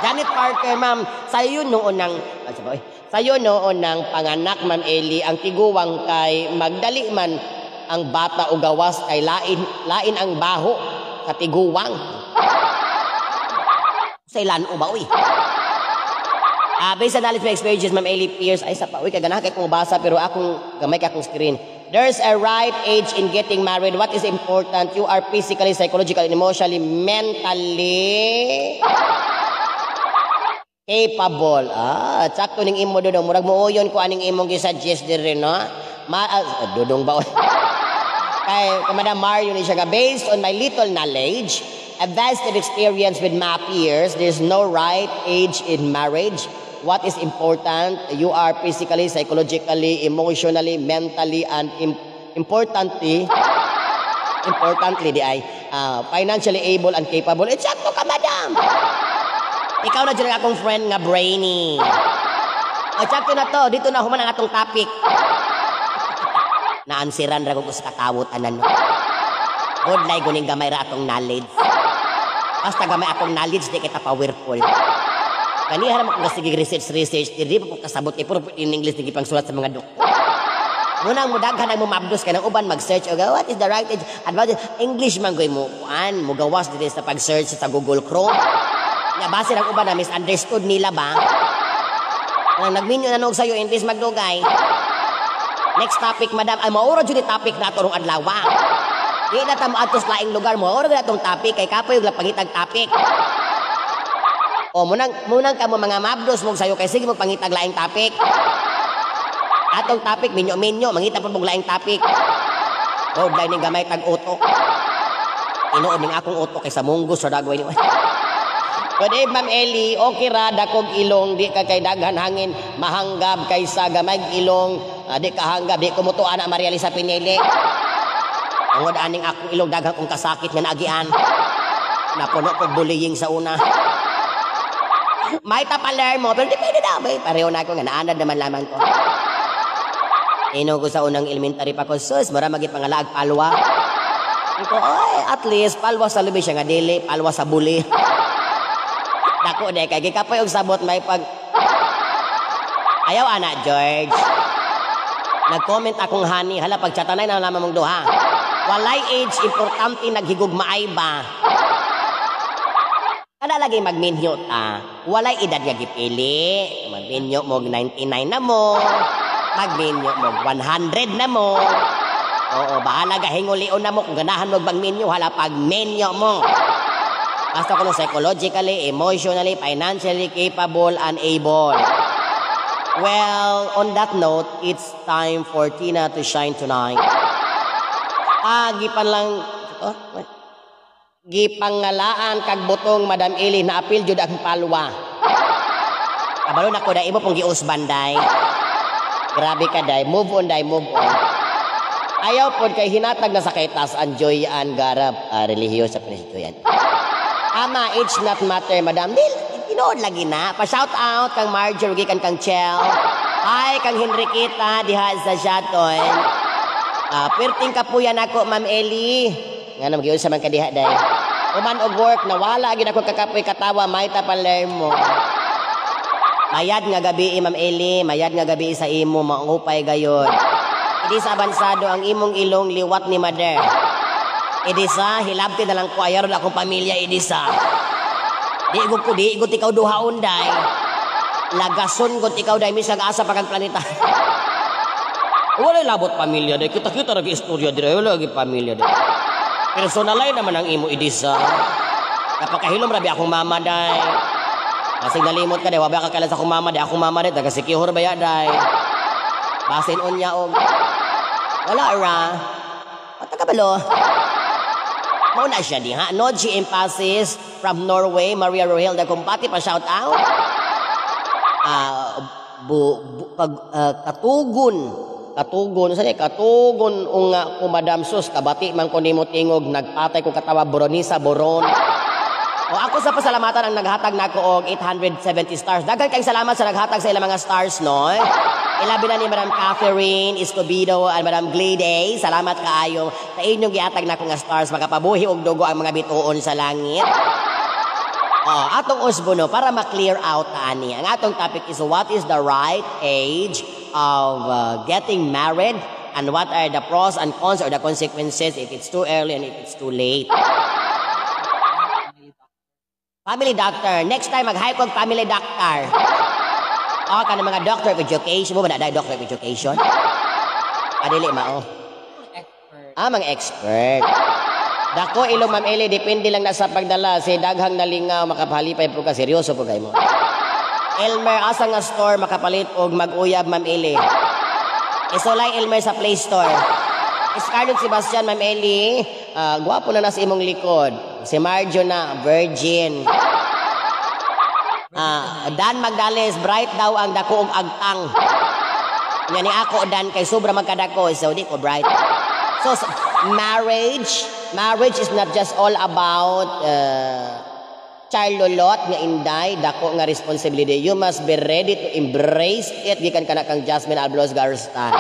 Janet Parker, ma'am, sayo noon ng ah, sayo noon ng panganak, Ma'am Eli, ang tiguwang kay magdali man ang bata o gawas kay lain lain ang baho sa tiguwang. Sa ilan o ba, uy? Based on knowledge my experiences, Ma'am Ellie Pierce, ay sa pa, uy, kaganahan kay kong basa, pero akong gamay ka akong screen. There's a right age in getting married. What is important? You are physically, psychologically, and emotionally, mentally capable. Sakto ning imo, Dodong. Murag muuyon ko aning imong gi-suggest diri, no? Dodong ba? Kay Madam Mario ni siya nga, based on my little knowledge, a vast of experience with my peers, there's no right age in marriage. What is important, you are physically, psychologically, emotionally, mentally, and importantly, di ay, financially able and capable. It's sakto ka, madam! Ikaw na dyan ang akong friend nga brainy. O, sakto na to. Dito na human ang atong topic. Naansiran ra ko sa katawot anan no. Good lay guning gamay ra atong knowledge. Basta gamay atong knowledge, di kita powerful. Kaniha ra mo kung sige research research, di pa po kasabot kay puro in English di pang sulat sa mga doktor. Munang mudaghan ang mumabdos kay nang uban mag-search og what is the right age advantage English man goy mo kuan mo gawas diri sa pag-search sa Google Chrome. Nya base ang uban na misunderstood nila ba? Nang nagminyo na nog sayo imbis magdugay. Next topic, madam. Ay, maura jud ni topic nato rong adlaw. Di na ta moadto sa laing lugar mo. Maura gyud atong topic kay kapoy og pangitag topic. O munang kamo mga mabdos mo sayo kay sige mo pangitag laing topic. Atong topic minyo-minyo, mangita pud mong laing topic. Road line ning gamay tag utok. Tinuod ning akong utok kay sa munggos sa dagway ni. Good evening, Ma'am Ellie. Okay ra dakog ilong, di ka kay daghan hangin mahanggab kaysa gamay ilong, di ka hanggab, di ko mutuan na Maria Lisa Pinili. Tungod aning akong ilong, daghan kong kasakit nga naagian. Napuno ko bullying sa una. May Palermo, pero di pwede na. May pareho na ako nga naanad naman lamang ko. Ino ko sa unang elementary pa ko, sus, mura magi pangalaag palwa. Ko, ay, at least, palwa sa lubi siya nga dili, palwa sa buli. Dako de kay gikapoy og sabot may pag Ayaw ana, George. Nag-comment akong honey, hala, pagchatanay na lamang mong duha. Walay age, importante naghigugmaay ba? Kada lagi magminyo ta, walay edad nga gipili. Magminyo mo 99 na mo. Magminyo mo 100 na mo. Oo, bahala ka hingulion na mo kung ganahan mo magminyo, hala, pagminyo mo. Basta kung psychologically, emotionally, financially capable and able. Well, on that note, it's time for Tina to shine tonight. Ah, gipan lang, oh, wait. Gipangalaan kag butong, Madam Eli, na apil jud ang palwa. Kabalo na ko da imo pong giusban, day. Grabe ka, day. Move on, day, move on. Ayaw pod kay hinatag na sa kay tas ang Joy Ann Garab, relihiyosa pa ni si Joy Ann. Ama, age not matter, Madam. Dil, tinuod lagi na. Pa-shout out kang Marjorie, gikan kang Chel. Hi, kang Henriqueta, diha sa Shaton. Perting kapuyan ako, Ma'am Ellie. Nga na mag sa man ka diha, day. Human og work, nawala gid ako kakapoy katawa, Maita Palermo. Mayad nga gabi, Ma'am Ellie, mayad nga gabi sa imo, maungupay gayon. Idi sa abansado ang imong ilong liwat ni Mother. Idi sa hilabti na lang ko ayaw akong pamilya idi sa. Di ko di ko ikaw duhaon, day. Lagason ko ikaw, day, misag asa pa kang planeta. Wala labot pamilya, day. Kita-kita lagi istorya dire, wala lagi pamilya, day. Personalay naman ang imo idisa. Napakahilom rabi akong mama, day. Basig nalimot ka, day, wala ka kailan sa akong mama, day. Akong mama, day, taga Sikihor ba ya, day. Basin unya og wala ra. Pata ka balo. Mao na siya diha. Noji Impasis from Norway, Maria Rohel da Kumpati pa shout out. Bu, bu, pag, katugon katugon sa katugon unga ko, Madam, sus, kabati man ko nimo tingog, nagpatay ko katawa. Boronisa Boron. O ako sa pasalamatan ang naghatag nako og 870 stars. Daghan kayong salamat sa naghatag sa ilang mga stars, no. Ilabi na ni Madam Catherine Escobedo at Madam Glade. Salamat kaayo sa inyong gihatag nako nga stars, makapabuhi og dugo ang mga bituon sa langit. Oh, atong usbo, no, para ma-clear out ani. Ang atong topic is what is the right age of getting married and what are the pros and cons or the consequences if it's too early and if it's too late. Family doctor. Next time, mag-hire kog family doctor. Oh, kana mga doctor of education. Mo ba na doctor of education? Padili mao. Expert. Ah, mga expert. Dako ilong, Ma'am Eli, depende lang na sa pagdala. Si daghang nalingaw, makapalipay po ka. Seryoso po kayo mo. Elmer, asa nga store makapalit og mag-uyab, Ma'am Eli? Isulay, Elmer, sa Play Store. Scarlett Sebastian, Ma'am Eli, gwapo na nasa imong likod. Si Marjo na, virgin. Dan Magdales, bright daw ang dako og agtang. Nga ni ako, Dan, kay sobra magkadako, so di ko bright. So, marriage is not just all about charlolot nga inday, dako nga responsibility. You must be ready to embrace it gikan kana kang Jasmine Alblos Garstan.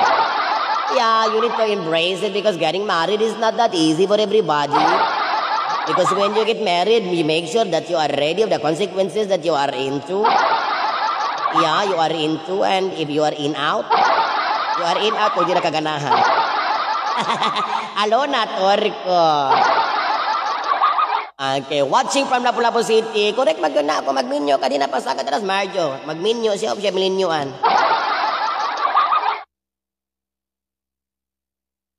Yeah, you need to embrace it because getting married is not that easy for everybody. Because when you get married, you make sure that you are ready of the consequences that you are into. Yeah, you are into, and if you are in out, you are in out kung di na kaganahan. Alona Torco. Okay, watching from Lapu-Lapu City. Correct mag na ako magminyo kanina pa sa kataras Marjo. Magminyo siya siya milinyoan.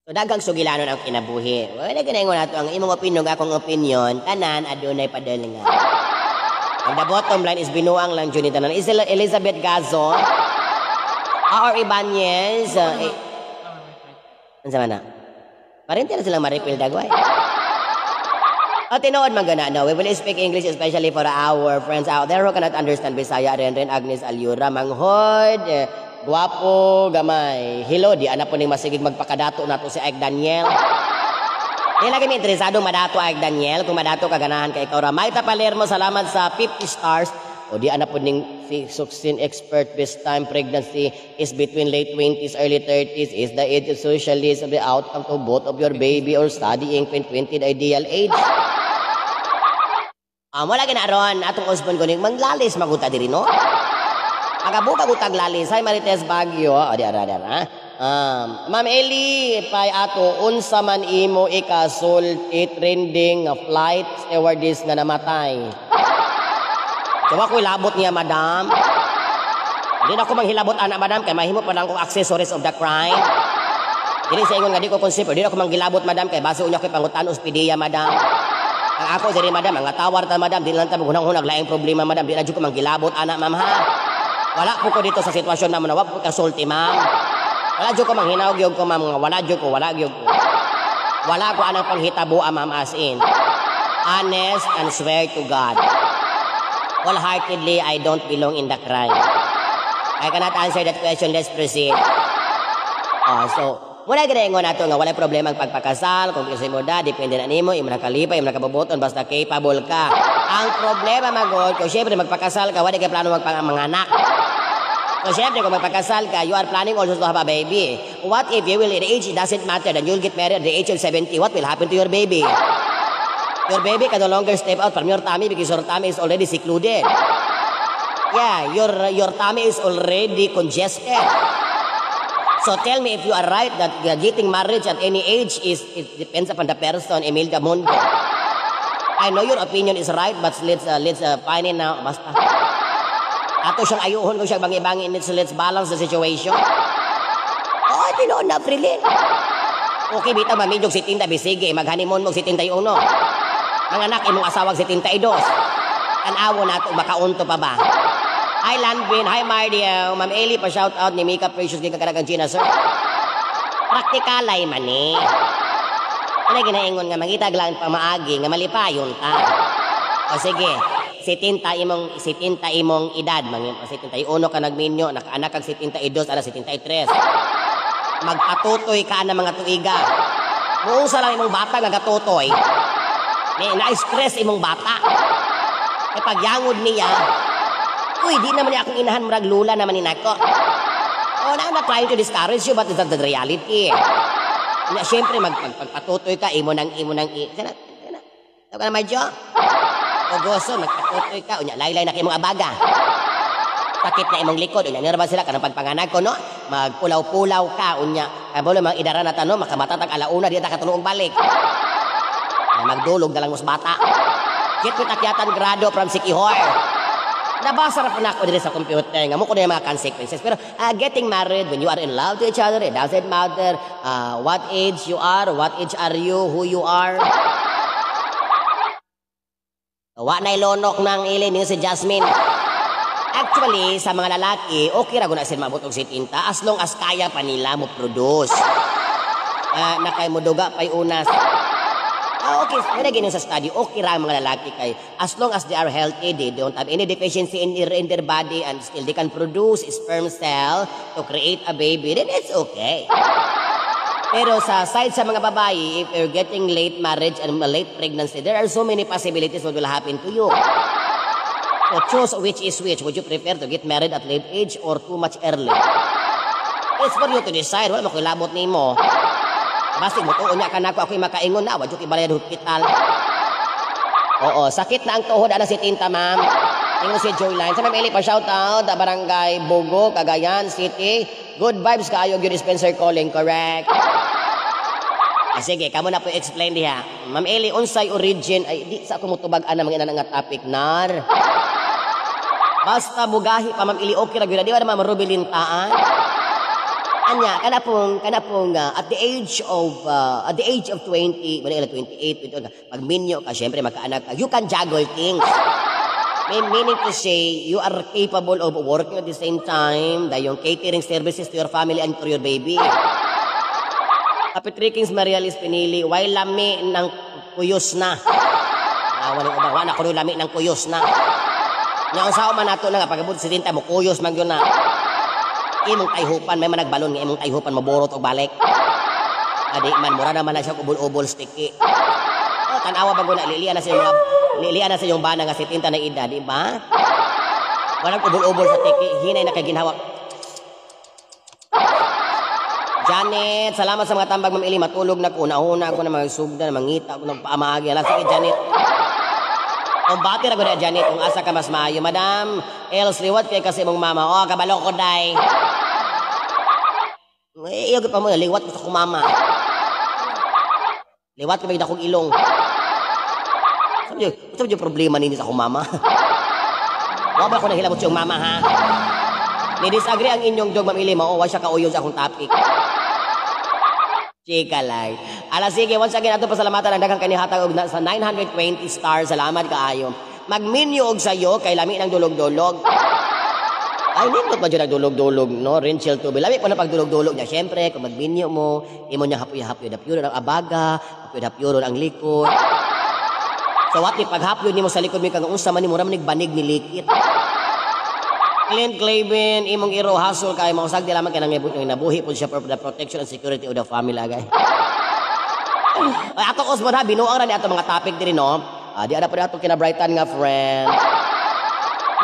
So daghang sugilanon ang kinabuhi. Wala ganayon nato ang imong opinion akong opinion, tanan adunay padel nga. Ang the bottom line is binuang lang jud ni tanan. Is Elizabeth Gazon, R. Ibanez, unsa man na? Parente na silang maripil dagway. At tinuod man gana, no? We will speak English, especially for our friends out there who cannot understand Bisaya. Ren Ren Agnes Aliura, Manghod, eh, guwapo, gamay. Hello, di ana po ning masigig magpakadato nato si Ike Daniel. Di lagi mi interesado madato, Ike Daniel. Kung madato ka, ganahan ka ikaw ra. Maita Palermo, salamat sa 50 stars. O di ana po ning si 16 expert, best time pregnancy is between late 20s, early 30s, is the age of socialist of the outcome to both of your baby or studying 20 the ideal age. Ah, wala gina ron atong usbon ko ning manglalis maguta diri, no. Magabuka gutag lalis. Hi, Marites Baguio. O di ara di ara. Ma'am Eli, pay ato unsa man imo ikasulti trending nga flight stewardess nga namatay? So ako labot niya, madam. Hindi na ako manghilabot ana, madam, kay mahimo pa lang kong accessories of the crime. Dili sa ingon nga di ko conceive, di na ako manghilabot, madam, kay base unya ko'y pangutan ospidiya, madam. Ang ako diri, madam, ang tawar ta, madam, di lang ta maghunang-hunag laing problema, madam, di na jud ko manghilabot ana, ma'am, ha. Wala po ko dito sa sitwasyon na wa po kasulti, ma'am. Wala jud ko manghinawg gyud ko, ma'am, nga wala jud ko, wala gyud ko. Wala ko anang panghitabo, ma'am, as in. Honest and swear to God. Wholeheartedly, I don't belong in the crime. I cannot answer that question. Let's proceed. Oh, so, muna gina nato nga walay problema ang pagpakasal, kung kasi mo da, depende na nimo, imo na kalipay, imo na kabubuton, basta capable ka. Ang problema magod, kung syempre magpakasal ka, wala kay plano magpanganak. So syempre, kung magpakasal ka, you are planning also to have a baby. What if you will, the age doesn't matter, then you'll get married at the age of 70, what will happen to your baby? Your baby can no longer step out from your tummy because your tummy is already secluded. Yeah, your tummy is already congested. So tell me if you are right that getting marriage at any age is it depends upon the person, Emil Gamundo. I know your opinion is right, but let's find it now. Basta. Ato siyang ayuhon kung siya bangi-bangi, let's balance the situation. Oh, tinuod na, Frilin. Okay, bitaw mamidyog si Tinta, bisige, mag-honeymoon mo si 71. Mga anak, imong asawag si 72. Tanawo na ito, makaunto pa ba? Hi, Landvin. Hi, Mardy. Ma'am Eli, pa shout out ni Mika Precious gikan Gina, sir. Praktikalay man eh. Ano ginaingon nga mangita lang pamaagi nga malipayon ta. O sige, 70 imong edad, mangin 71 ka nagminyo, nakaanak kag 72 ana 73. Magpatutoy ka na mga tuiga. Muusa lang imong bata nga gatutoy. May na-stress imong bata. Kay pagyangod niya, uy, di naman niya akong inahan, murag lula naman ni nako. Oh, na I'm not trying to discourage you, but it's not the reality. Nya, syempre, magpatutoy ka, imo nang, sana, sana, ka na, medyo? O goso, magpatutoy ka, unya, laylay na kay imong abaga. Sakit na imong likod, unya, nira ba sila, kanang pagpanganag ko, no? Magpulaw-pulaw ka, unya, kaya mga idara na tano, makamatatag alauna, di ta katulong balik. Ay, magdulog na lang mas bata. Kit ko takyatan grado from Sikihor. Nabasa ra po na ako diri sa computer nga mo ko na yung mga consequences. Pero getting married when you are in love to each other, it doesn't matter what age you are, what age are you, who you are. Wa na'y lonok ng ilin yung si Jasmine. Actually, sa mga lalaki, okay ra guna sila maabot og 70 as long as kaya pa nila mo produce. Nakay mo duga pay unas. Ah, okay, pero ganyan sa study, okay ra ang mga lalaki kay as long as they are healthy, they don't have any deficiency in their body and still they can produce sperm cell to create a baby, then it's okay. Pero sa side sa mga babae, if you're getting late marriage and late pregnancy, there are so many possibilities what will happen to you. So choose which is which. Would you prefer to get married at late age or too much early? It's for you to decide. Wala mo kilabot nimo. Basta mo tuon niya ka nako ako'y makaingon na, wa jud ibalay hospital. Oo, sakit na ang tuhod ana si Tinta, ma'am. Ingon si Joyline. Sa Ma'am Eli pa shout out, Barangay Bogo, Cagayan City. Good vibes kaayo gyud, Spencer calling, correct. Ah, sige, kamo na po explain diha. Ma'am Eli, unsay origin ay di sa ako motubag ana mga ina nga topic nar. Basta mugahi pa, Ma'am Eli, okay ra gyud. Di ba naman marubilintaan? Anya, kana pong at the age of 20, wala 28, 21, magminyo ka, syempre magkaanak ka, you can juggle things. May meaning to say, you are capable of working at the same time, dayong catering services to your family and to your baby. Kapitrikings Maria Liz Pinili, why lami ng kuyos na? Tawa ni uban, wa na kuno lami ng kuyos na. Nya unsa man nato na nga pag-abot 70 mo kuyos man gyud na. Imong tayhupan may man nagbalon nga imong tayhupan maborot og balik. Adi man mura naman na siya ubol-ubol sticky. Oh, tan-awa ba na lilian na sa mga lilian na sa iyong bana nga 70 na edad, di ba? Walang ubol-ubol sa tiki, hinay na kay ginhawa. Janet, salamat sa mga tambag, Ma'am Eli. Matulog na ko. Nauna ako na mga sugda, na mangita ako ng paamagi. Ala, sige, Janet. Kung bati ra ko na, Janet, kung asa ka mas maayo. Madam, Els, liwat kay kasi mong mama. Oh, kabalo ko, day. Eh, iyo pa mo, liwat ko sa akong mama. Liwat ko may akong ilong. Sabi niyo, problema ninyo sa akong mama? Wa ba ako nahilabot sa iyong mama, ha? Ni-disagree ang inyong dog, Ma'am Eli. Mao, wa siya kauyon sa akong topic. Chika lang. Ala, sige, once again, ato pasalamatan ang daghang kanihatag og sa 920 stars. Salamat kaayo. Magminyo og sayo kay lami ng dulog-dulog. Ay, nindot ba dyan ang dulog-dulog, no? Rinchel tubig. Lami pa na pagdulog-dulog niya. Siyempre, kung magminyo mo, imo niya hapuy-hapuy. Hapyuro ang abaga, hapuy-hapyuro ang likod. So, what ni paghapyo nimo sa likod mi kang unsa man nimo ramnig banig ni likit. Clint Clavin, imong iro hasol kay mausag di lamang kay nabuhi po siya for the protection and security of the family agay. Ay, ato Osmond ha, binuang ra ni ato mga topic diri, no. Ah, di ana pa ato kina Brighton nga friend.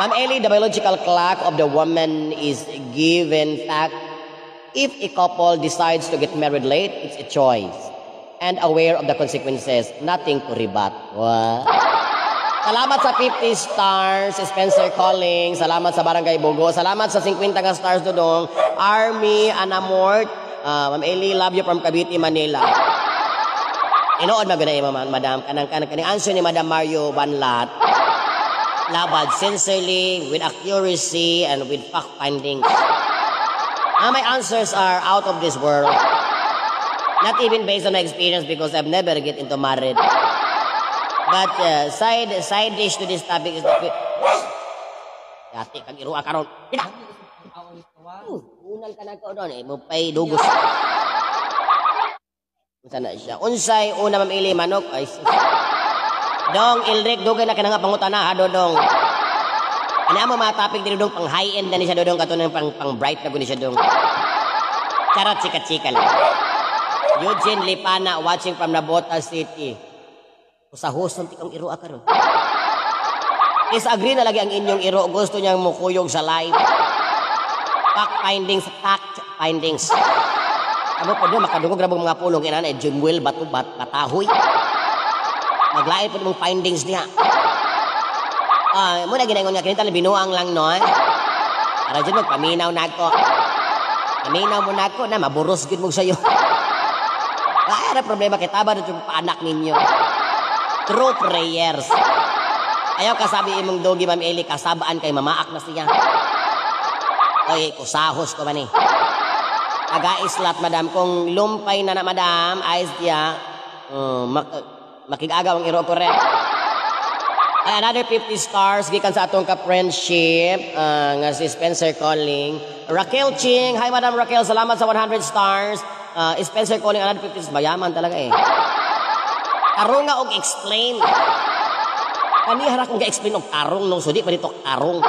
Ma'am Ellie, the biological clock of the woman is given fact. If a couple decides to get married late, it's a choice. And aware of the consequences, nothing to rebut. What? Salamat sa 50 stars, Spencer Calling. Salamat sa Barangay Bogo. Salamat sa 50 nga stars, Dodong. Army Anamort. Ma'am Ellie, love you from Cavite, Manila. Inood maganda imo, madam. Kanang kanang kaning answer ni Madam Mario Banlat. Labad sincerely, with accuracy, and with fact findings. My answers are out of this world. Not even based on my experience because I've never get into married. But side dish to this topic is the Yati kag irua karon. Pina. Unal ka na ko doon eh mo pay dugos. Unsa na siya? Unsay una, Ma'am Eli, manok? Ay sus. Dong Ilric, dugay na ka na nga pangutana ha, Dodong. Ano mo mga topic diri, dong, pang high end na ni siya, Dodong, kato pang pang bright na guni siya, dong. Charot, chika-chika lang. Eugene Lipana watching from Nabota City. Usahoson ti kang iro karon. Disagree na lagi ang inyong iro. Gusto niyang mukuyog sa live. Fact findings, fact findings. Amo po doon, makadungog na mga pulong inana, eh, Jimwell Bato Bat, Batahoy. Maglain po mong findings niya. Ah, mo na ginaingon nga kinita binuang lang, no. Eh. Para dyan magpaminaw na ako. Paminaw mo na ako na maburos gid mo sayo. Ay, ara problema kay taba na yung paanak ninyo. True prayers. Ayaw kasabi imong dogi, Ma'am Eli, kasabaan kay mamaak na siya. Oy, kusahos ko man eh. Taga-islat, madam. Kung lumpay na na, madam, ayos diya, makigagaw ang iro, correct. Ay, another 50 stars gikan sa atong ka-friendship nga si Spencer Calling. Raquel Ching, hi Madam Raquel, salamat sa 100 stars. Spencer Calling, another 50 stars. Mayaman talaga eh. Tarong nga og explain. Kaniha ra kong ga-explain og tarong no, so di pa dito tarong.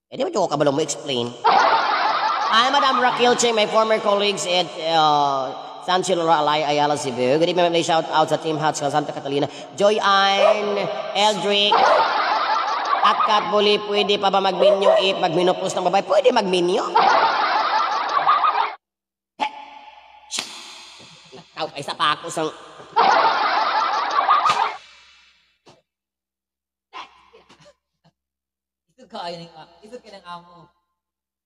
Eh, di ba ko kabalo mo explain? Hi, Madam Raquel Ching, my former colleagues at San Chilora Alay, Ayala, Cebu. Good evening, may shout out sa Team Hats ng Santa Catalina. Joy Ann, Eldrick, Kat Kat Buli, pwede pa ba magminyo if magminopos ng babae? Pwede magminyo. Ikaw, ay sa pa ako sang. Isog ka ay ning isog kay ng amo.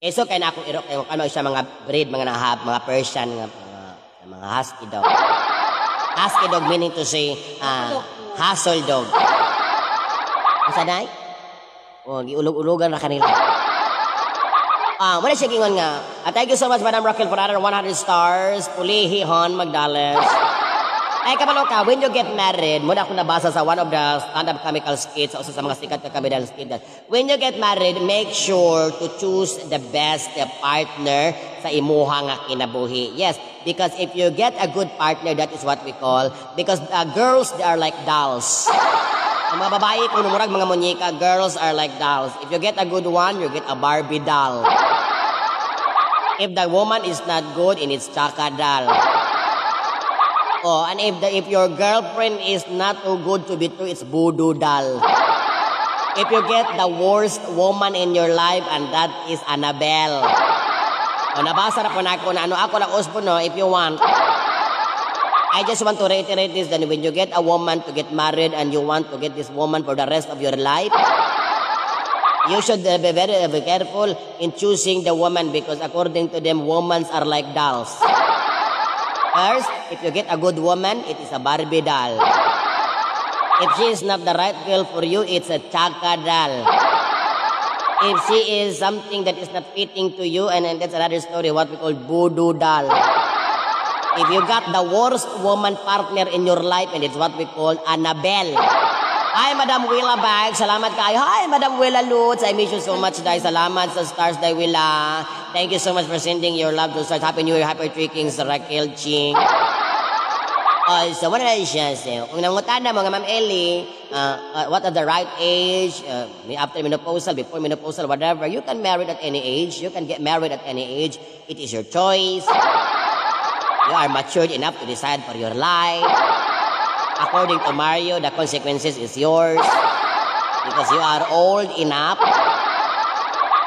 Eso kay na akong iro kay ano siya mga breed mga nahab mga Persian nga mga husky dog. Husky dog meaning to say hustle dog. Unsa dai? Oh, giulog-ulogan ra kanila. Wala siya gingon nga. Thank you so much, Madam Raquel, for another 100 stars. Pulihi hon Magdales. Ay, kabalo ka, when you get married, mao na ako nabasa sa one of the stand-up comical skits, sa usa sa mga sikat ka comedian skit, that when you get married, make sure to choose the best partner sa imuha nga kinabuhi. Yes, because if you get a good partner, that is what we call, because girls, they are like dolls. Ang mga babae, kung murag mga munyeka, girls are like dolls. If you get a good one, you get a Barbie doll. If the woman is not good, and it's Chaka doll. Oh, and if your girlfriend is not too good to be true, it's voodoo doll. If you get the worst woman in your life, and that is Annabelle. O, nabasa na po na ako na ano ako lang usbo, no, if you want. I just want to reiterate this, that when you get a woman to get married and you want to get this woman for the rest of your life, you should be very be careful in choosing the woman because according to them, women are like dolls. First, if you get a good woman, it is a Barbie doll. If she is not the right girl for you, it's a Chaka doll. If she is something that is not fitting to you, and then that's another story, what we call voodoo doll. If you got the worst woman partner in your life, and it's what we call Annabelle. Hi, Madam Willa Bag. Salamat kayo. Hi, Madam Willa Lutz. I miss you so much, Day. Salamat sa stars, Day Willa. Thank you so much for sending your love to stars. Happy New Year, Happy Three Kings, Raquel Ching. So, what na siya say? Kung nangutana mo nga, Ma'am Ellie, what are the right age, after menopausal, before menopausal, whatever, you can marry at any age. You can get married at any age. It is your choice. You are matured enough to decide for your life. According to Mario, the consequences is yours because you are old enough.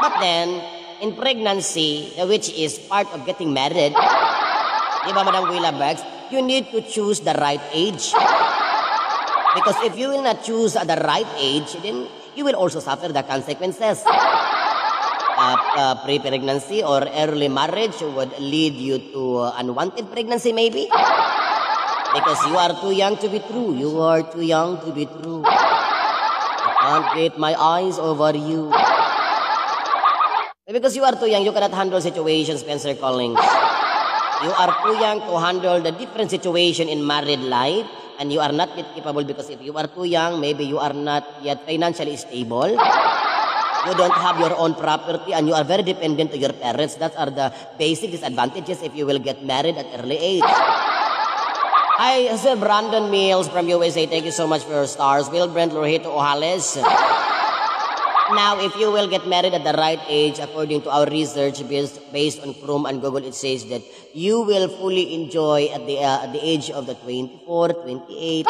But then, in pregnancy, which is part of getting married, di ba, Madam Willa Bergs, you need to choose the right age. Because if you will not choose at the right age, then you will also suffer the consequences. Pre-pregnancy or early marriage would lead you to unwanted pregnancy, maybe. Because you are too young to be true. You are too young to be true. I can't get my eyes over you. Because you are too young, you cannot handle situations, Spencer Collins. You are too young to handle the different situation in married life, and you are not yet capable because if you are too young, maybe you are not yet financially stable. You don't have your own property and you are very dependent to your parents. That are the basic disadvantages if you will get married at early age. Hi, Sir Brandon Mills from USA. Thank you so much for your stars. Will Brent Lorito Ojales. Now, if you will get married at the right age, according to our research based on Chrome and Google, it says that you will fully enjoy at the age of the 24, 28.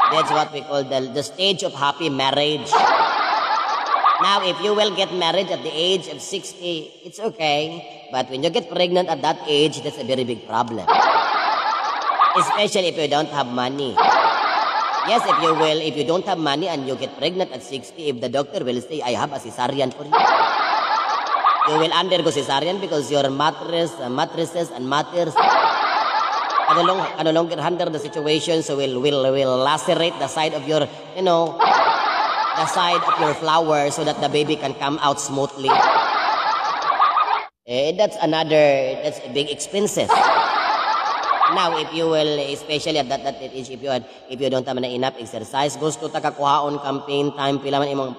That's what we call the stage of happy marriage. Now, if you will get married at the age of 60, it's okay. But when you get pregnant at that age, that's a very big problem. Especially if you don't have money. Yes, if you don't have money and you get pregnant at 60, if the doctor will say, "I have a cesarean for you," you will undergo cesarean because your mattresses and matters can no longer handle the situation, so will lacerate the side of your, you know, the side of your flower so that the baby can come out smoothly. Eh, that's a big expenses. Now, if you will, especially at that age, if you don't have na enough exercise, gusto ta kakuhaon campaign time, pila man imong,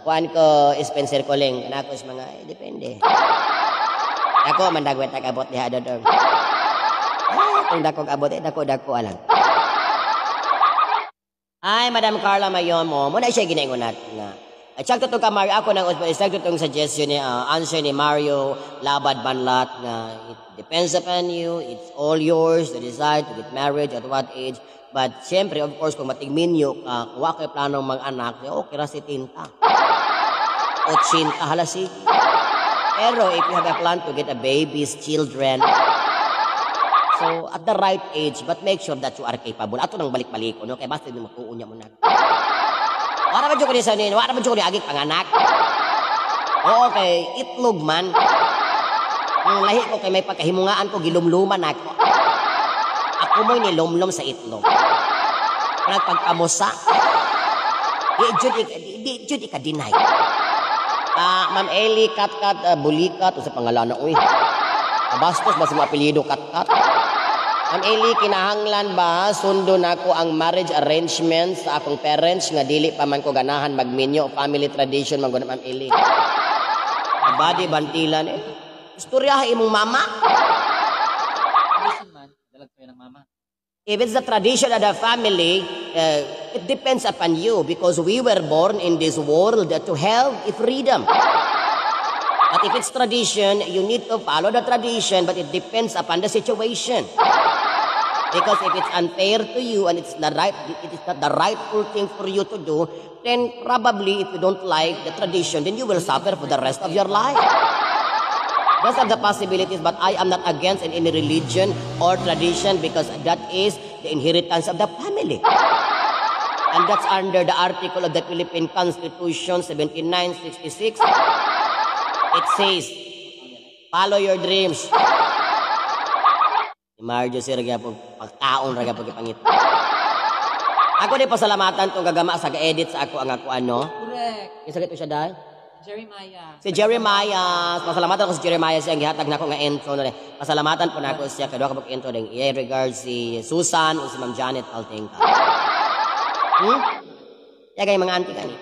kuan ko, Spencer Coling, kanako is mga, eh, depende. Dako, man dagwet abot diha dodong. Eh, kung dako abot, eh, dako dako alang. Ay, Madam Carla Mayomo, muna siya ginaingon natin nga. At siya to ka Mario, ako nang isang tong suggestion ni answer ni Mario Labad Banlat nga it depends upon you, it's all yours to decide to get married at what age. But siyempre, of course, kung matigminyo ka, kung wa kay planong mag-anak, eh, okay ra 70. 80, hala sige. Pero if you have a plan to get a babies, children, so at the right age, but make sure that you are capable. Ato nang balik-balik no? Kay basta di matuon niya mo na. Wala man jud ko ni sa nin, wala man jud ko ni agik panganak. Oo, kay itlog man. Ang lahi ko kay may pagkahimungaan ko, gilumluman ako. Ako mo'y nilumlum sa itlog. Nagpagpamusa. Di jud ika-deny. Ah, Ma'am Eli, Katkat, Bulikat, o sa pangalan na, uy. Bastos ba sa mga apelyido, Katkat? Ma'am Eli, kinahanglan ba sundo nako ang marriage arrangement sa akong parents nga dili pa man ko ganahan magminyo? Family tradition man gud, Ma'am Eli. Abadi Bantilan eh. Istorya imong mama. Tradition man, dalag pa ng mama. If it's the tradition of the family, it depends upon you because we were born in this world to have a freedom. But if it's tradition, you need to follow the tradition, but it depends upon the situation. Because if it's unfair to you and it is not the rightful thing for you to do, then probably if you don't like the tradition, then you will suffer for the rest of your life. Those are the possibilities, but I am not against in any religion or tradition because that is the inheritance of the family. And that's under the article of the Philippine Constitution 7966. It says, "Follow your dreams." Si Marjo sir gyapon pagkaon ra gyapon gipangit. Ako di pasalamatan tong gagama sa ga-edit sa ako ang ako ano. Correct. Kinsa to siya dahil? Jeremiah. Si Jeremiah, pasalamatan ko si Jeremiah, siya ang gihatag nako nga intro na. Pasalamatan po nako siya kay duha ka intro ding. Iya regards si Susan o si Ma'am Janet Altingka. Ya kay mga auntie kani.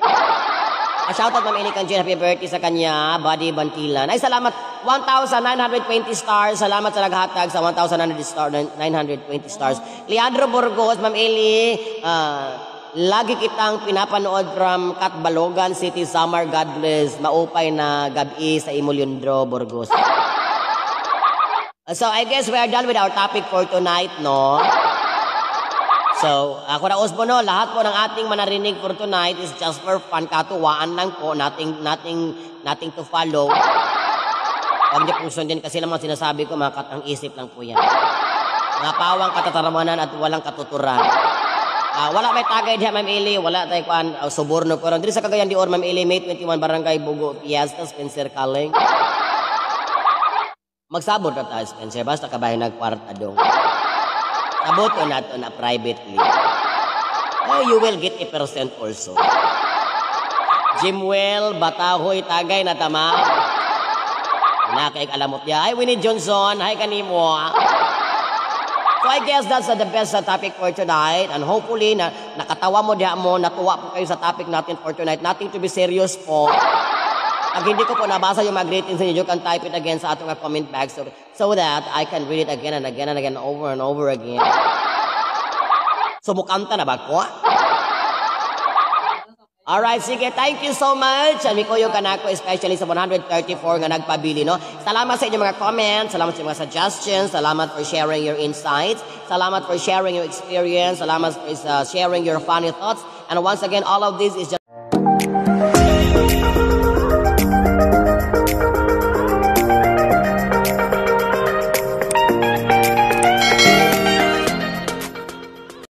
A shoutout, Ma'am Eli Kanjin, happy birthday sa kanya, Buddy Bantilan. Ay, salamat, 1,920 stars. Salamat sa naghatag sa 1,900 star, 920 stars. Leandro Burgos, Ma'am Eli, lagi kitang pinapanood from Catbalogan City, Samar. God bless. Maupay na gabi sa imo, Leandro Burgos. So I guess we are done with our topic for tonight, no? So, ako na usbo, no, lahat po ng ating manarinig for tonight is just for fun, katuwaan lang po, nothing to follow. Huwag niyo pong sundin kasi naman sinasabi ko, mga katang isip lang po yan. Mga pawang katataramanan at walang katuturan. Wala may tagay diha, Ma'am Eli, wala tay kuan suborno ko ron. Diri sa Cagayan de Oro, Ma'am Eli, May 21, Barangay Bugo Fiesta, Spencer Kaling. Magsabot na tayo, Spencer, basta kabahin nagkwarta dong. Sabot na to na privately. Eh, you will get a percent also. Jimwell, Batahoy, tagay na tama. Nakaik alamot ya. Hi, Winnie Johnson. Hi, kanimo. So I guess that's the best topic for tonight. And hopefully, na, nakatawa mo diha mo, natuwa po kayo sa topic natin for tonight. Nothing to be serious po. Pag hindi ko po nabasa yung mga greetings ninyo, you can type it again sa atong comment box so that I can read it again and again and again, over and over again. So, mukanta na ba ko? Alright, sige. Thank you so much. And mikuyog kanako, especially sa 134 nga nagpabili, no? Salamat sa inyong mga comments, salamat sa inyong mga suggestions, salamat for sharing your insights, salamat for sharing your experience, salamat for sharing your funny thoughts. And once again, all of this is just